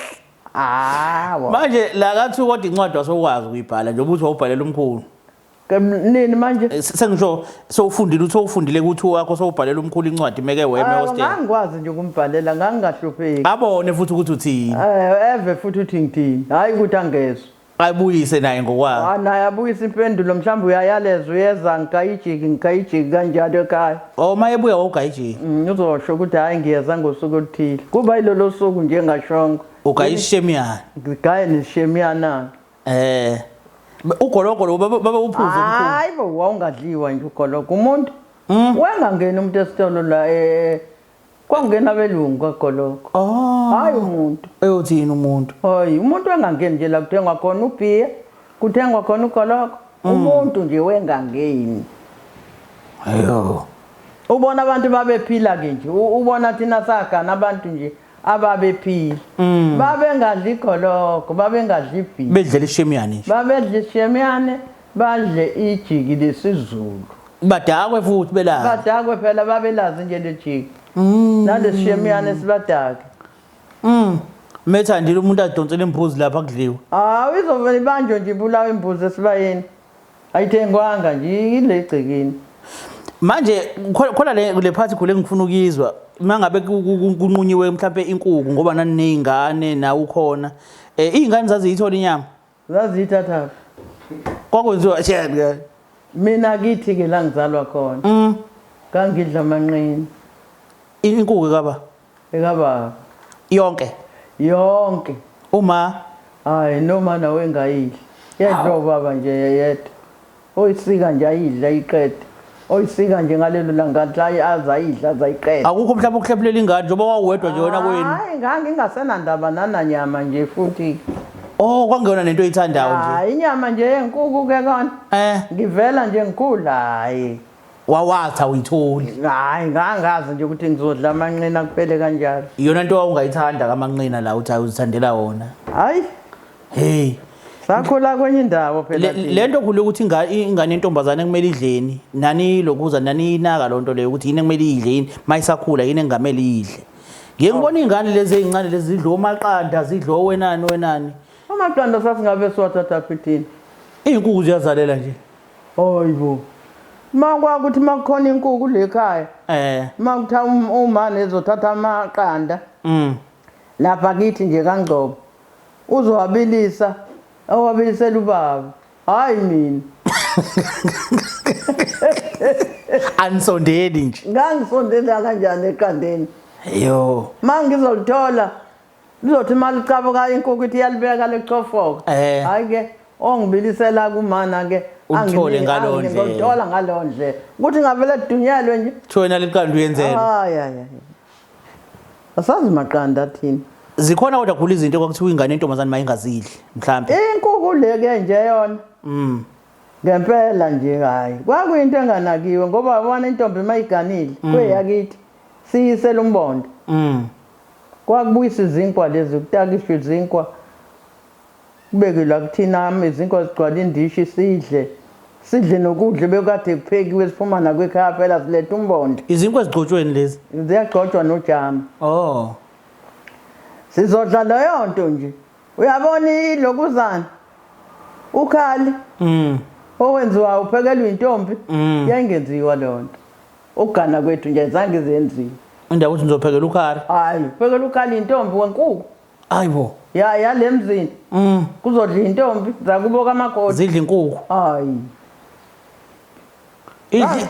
Hawa. Manje la kathi kodwa incwadi wasokwazi ukuyibhala nje ubuthi wawubhalela umkhulu. Ke nini manje? Sengisho sowufundile, uthi sowufundile kuthi wakho sowubhalela umkhulu incwadi meke weme Hayi, hostel. Ngangikwazi nje ukumbhalela, ngangingahlupheki. Abone futhi ukuthi uthini. Eve futhi uthi ngithini. Hayi ukuthi angezwe. Ayibuyise naye ngokwakhe. Naye abuyise impendulo, mhlawumbe uyayaleza uyeza ngikayijiki ngikayijiki kanjalo ekhaya. Oh, mayebuya wawugayijiki. Uzosho ukuthi hayi ngiyeza ngosuku oluthile. Kuba yilolo suku nje ngashongo. Ugayishemiyana. Ngigaye neshemiyana. Ugologolo baba uphuze umkhulu. Hayi bo, wawungadliwa nje ugologo umuntu. Wengangena umuntu esitolo la kwangena abelungu kagologo. Hayi umuntu. Eyothini umuntu? Hayi, umuntu engangeni nje la kuthengwa khona ubhiya, kuthengwa khona ugologo. Umuntu nje wengangeni. Ayo. Ubona abantu babephila ke nje. Ubona thina sagana abantu nje. ababephila. Babengadli igologo, babengadli ibhiza. Bedlela ishemiyane nje. Babedla ishemiyane, badle ijiki lesiZulu. Badakwe futhi belazi. Badakwe phela babelazi nje lejiki. Nalesishemiyane sibadake. Methandile umuntu adonsele imbuzi lapha kudliwe. Hawu izovele ibanjwe nje ibulawa imbuzi esibayeni. Ayithengwanga nje ile egcekeni. Manje khona le phathi khule ngifuna ukuyizwa mangabe kunqunyiwe mhlambe inkuku ngoba nani nezingane nawe ukhona. Izingane zaziyithola inyama. Zaziyithatha. Kwakwenziwa shani ke. Mina kithi ke la ngizalwa khona. Ngangidla amanqina. Inkuku kaba? Ekababa. Yonke. Yonke. Uma hayi noma nawe engayidli. Yedla ubaba nje yedwa. Oyisika nje ayidla ayiqede. Oyisika nje ngalelo langa athi azayidla azayiqede. Akukho mhlawumbe ukuhlephulela ingane njengoba wawedwa nje wena kwenu. Hayi ngangingasenandaba nananyama nje futhi. Oh kwangeyona nento oyithandayo nje. Hayi inyama nje yenkuku ke kona. Ngivela nje ngikhula hayi. Wawatha uyitholi. Hayi ngangazi nje ukuthi ngizodla amanqina kuphele kanjalo. Iyona into owawungayithanda kamanqina la uthi uzithandela wona. Hayi. Hey. Sakhula kwenye indawo phela. Le nto khulu ukuthi ingane yentombazane kumele idleni. Nani lokuza nani inaka lonto leyo ukuthi yini ekumele idle yini mayisakhula yini engamele idle. Ngiye ngibona izingane lezi ezincane lezi zidla omaqanda zidla owenani wenani. Amaqanda sasingabe siwathatha phi thina? Izinkukhu ziyazalela nje. Hayibo. Makwakuthi makukhona inkukhu le ekhaya. Makutha umama ezothatha amaqanda. Lapha kithi nje kaNgcobo. Uzowabilisa, awabilisela ubaba. Hayi mina. Anisondeli nje. Ngangisondela kanjani eqandeni? Yo. Mangizolithola lizothi malicabuka inkukhu ithi iyalibeka lichofoka. Hayi ke ongibilisela kumana ke Ulithole ngalo ndlela. Ngilithola ngalo ndlela. Ukuthi ngavele dunyelwe nje. Thona liqanda uyenzela. Hayi hayi. Asazi maqanda thina. Zikhona kodwa khulu izinto kwakuthiwa ingane yentombazane mayingazidli mhlambe. Inkukhu le ke nje yona. Ngempela nje hayi. Kwakuyinto enganakiwe ngoba wabona intombi mayiganile kweyakithi siyisela umbondo. Kwakubuyisa izinkwa lezi kutakishwa izinkwa. Kubeke la kuthina izinkwa zigcwala indishi sidle. Sidle nokudla bekade kuphekiwe siphuma nakwekhaya phela siletha umbondo. Izinkwa ezigcotshweni lezi? Ziyagcotshwa nojamu. Oh. Sizodla leyo nto nje. Uyabona ilokuzana? Ukhali. Owenziwa uphekelwa intombi. Yayingenziwa leyo nto. Ukugana kwethu nje zange zenziwe. Indawo ukuthi nizophekela ukhali. Hayi, uphekela ukhali intombi wenkukhu. Hayibo. Ya yalemzini. Kuzodla intombi zakubo kamakoti. Zidla inkukhu. Hayi.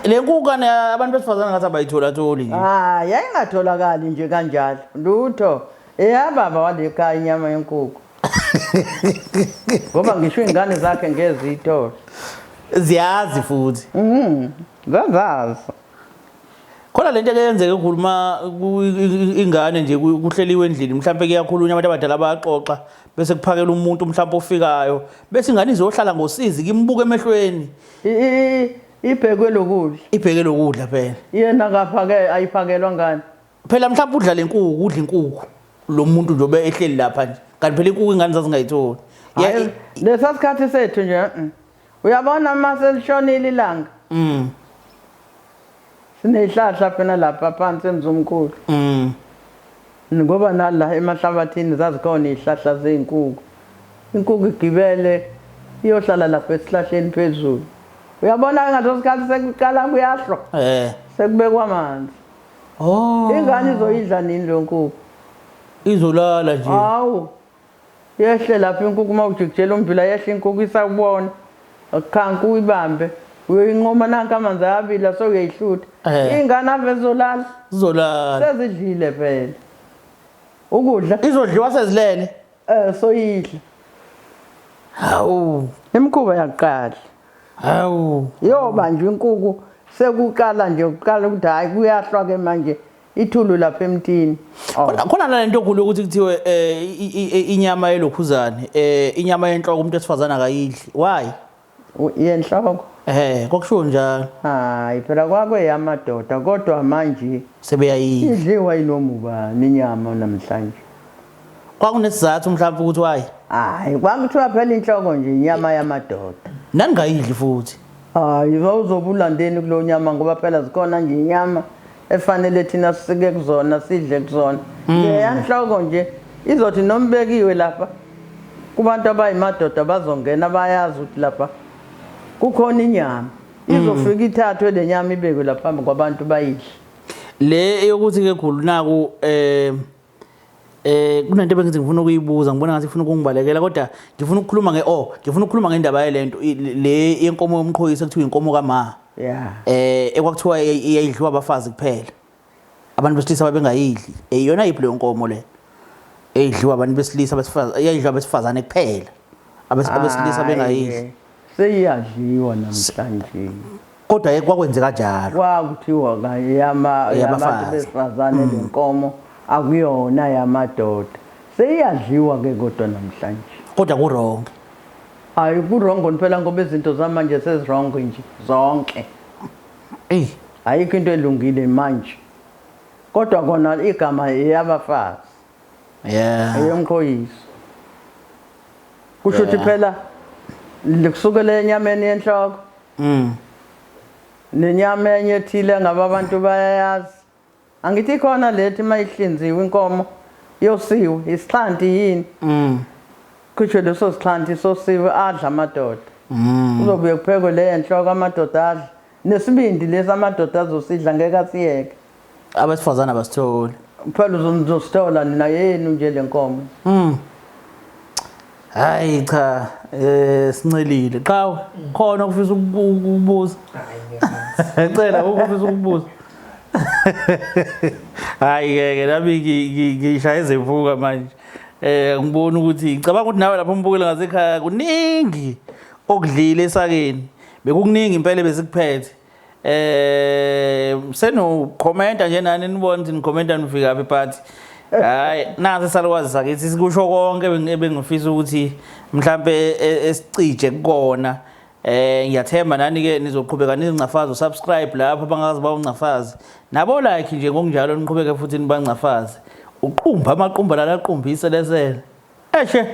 Le nkukhu kana abantu besifazane ngathi abayithola tholi nje. Hayi, yayingatholakali nje kanjalo. Lutho. Eyababa walekhaya inyama yenkukhu. Ngoba ngisho ingane zakhe ngezitolo. Ziyazi futhi. Zazazi. Khona lento eyenzeka ekhuluma ingane nje kuhleliwe endlini mhlawumbe kuyakhulunywa abantu abadala bayaxoxa bese kuphakela umuntu mhlawumbe ofikayo bese ingane izohlala ngosizi kimbuka emehlweni. Ibhekwe lokudla. Ibheke lokudla phela. Yena akafake ayiphakelwa ngani? Phela mhlawumbe udla lenkukhu, udla inkukhu lo muntu nje obe ehleli lapha nje. Kanti phela inkukhu ingane zazingayitholi. Lesa sikhathi sethu nje. Uyabona uma selishonile ilanga. Sinezihlahla phela lapha phansi emzomkhulu. Ngoba nala emahlabathini zazikhona izihlahla zezinkukhu. Inkukhu igibele iyohlala lapha esihlahleni phezulu. Uyabona ngaleso sikhathi sekuqala kuyahlwa. Sekubekwa amanzi. Oh. Ingane izoyidla nini lo nkukhu? Izolala nje. Hawu. Yehle lapha inkukhu uma ujikijela ummbila yehle inkukhu isakubona. Akukhanki uyibambe. Uyoyinqoma nanka amanzi ayabila sewuyayihlutha. Ingane ave izolala. Izolala. Sezidlile phela. Ukudla izodliwa sezilele. Soyidla. Hawu. Imikhuba yakuqala. Hawu. Yobanjwa inkukhu sekuqala nje kuqala ukuthi hayi kuyahlwa ke manje ithulu lapha emthini. Khona lento khulu ukuthi kuthiwe inyama yelokhuzane, inyama yenhloko umuntu wesifazane akayidli. Why? Yenhloko. Kwakushiwo njalo. Hayi phela kwakweyamadoda kodwa manje sebeyayidla. Idliwa yinoma ubani inyama namhlanje. Kwakunesizathu mhlawumbe ukuthi why? Hayi kwakuthiwa phela inhloko nje inyama yamadoda. Naningayidli futhi. Hayi wawuzobe ulandeni kulo nyama ngoba phela zikhona nje inyama efanele thina sisike kuzona sidle kuzona. Leya nhloko nje izothi noma ibekiwe lapha kubantu abayimadoda bazongena bayazi ukuthi lapha kukhona inyama. Izofika ithathwe le nyama ibekwe lapha phambi kwabantu bayidle. Le eyokuthi ke khulu naku kunento ebengithi ngifuna ukuyibuza, ngibona ngathi ifuna ukungibalekela, kodwa ngifuna ukukhuluma nge oh ngifuna ukukhuluma ngendaba yalento le yenkomo yomqhoyisi ekuthiwa inkomo kama. Ekwakuthiwa iyayidliwa abafazi kuphela. Abantu besilisa babengayidli. Iyona yiphi leyo nkomo le? Eyidliwa abantu besilisa abesifazane, eyayidliwa abesifazane kuphela. Abesilisa bengayidli. Seyiyadliwa namhlanje. Kodwa kwakwenzeka kanjalo. Kwakuthiwa yabantu besifazane le nkomo akuyona yamadoda. Seyiyadliwa ke kodwa namhlanje. Kodwa ku wrong. Hayi ku wrong phela ngoba izinto zamanje sezi wrong nje zonke. Ayikho into elungile manje. Kodwa kona igama eyabafazi. Eyomqhoyiso. Kusho ukuthi phela likusukela enyameni yenhloko. Nenyama enye ethile ngabe abantu bayayazi. Angithi khona lethi mayihlinziwe inkomo yosiwe isixhanti yini? Kusho leso sixhanti sosiwe adla amadoda. Kuzobuye kuphekwe le enhloko amadoda adla. Nesibindi lesi amadoda azosidla ngeke asiyeke. Abesifazane abasitholi. Phela uzosithola nina yenu nje le nkomo. Hayi cha, sincelile. Qhawe, khona ukufisa ukubuza. Cela ukufisa ukubuza. Hayi ke nami ngishaya izimvuka manje. Ngibona ukuthi ngicabanga ukuthi nawe lapho umbukele ngasekhaya kuningi okudlile esakeni. Bekukuningi impela besikuphethe. Seno commenta nje nani nibona ukuthi nicommenta nifika phi, but hayi nasi salukwazi sakithi sikusho konke ebengifisa ukuthi mhlambe esicije kukona. Ngiyathemba nani ke nizoqhubeka nizincafaze subscribe lapho abangazi bawuncafaze nabo like nje ngokunjalo niqhubeke futhi nibangcafaze. Uqumba amaqumba la laqumbise lesele. Eshe.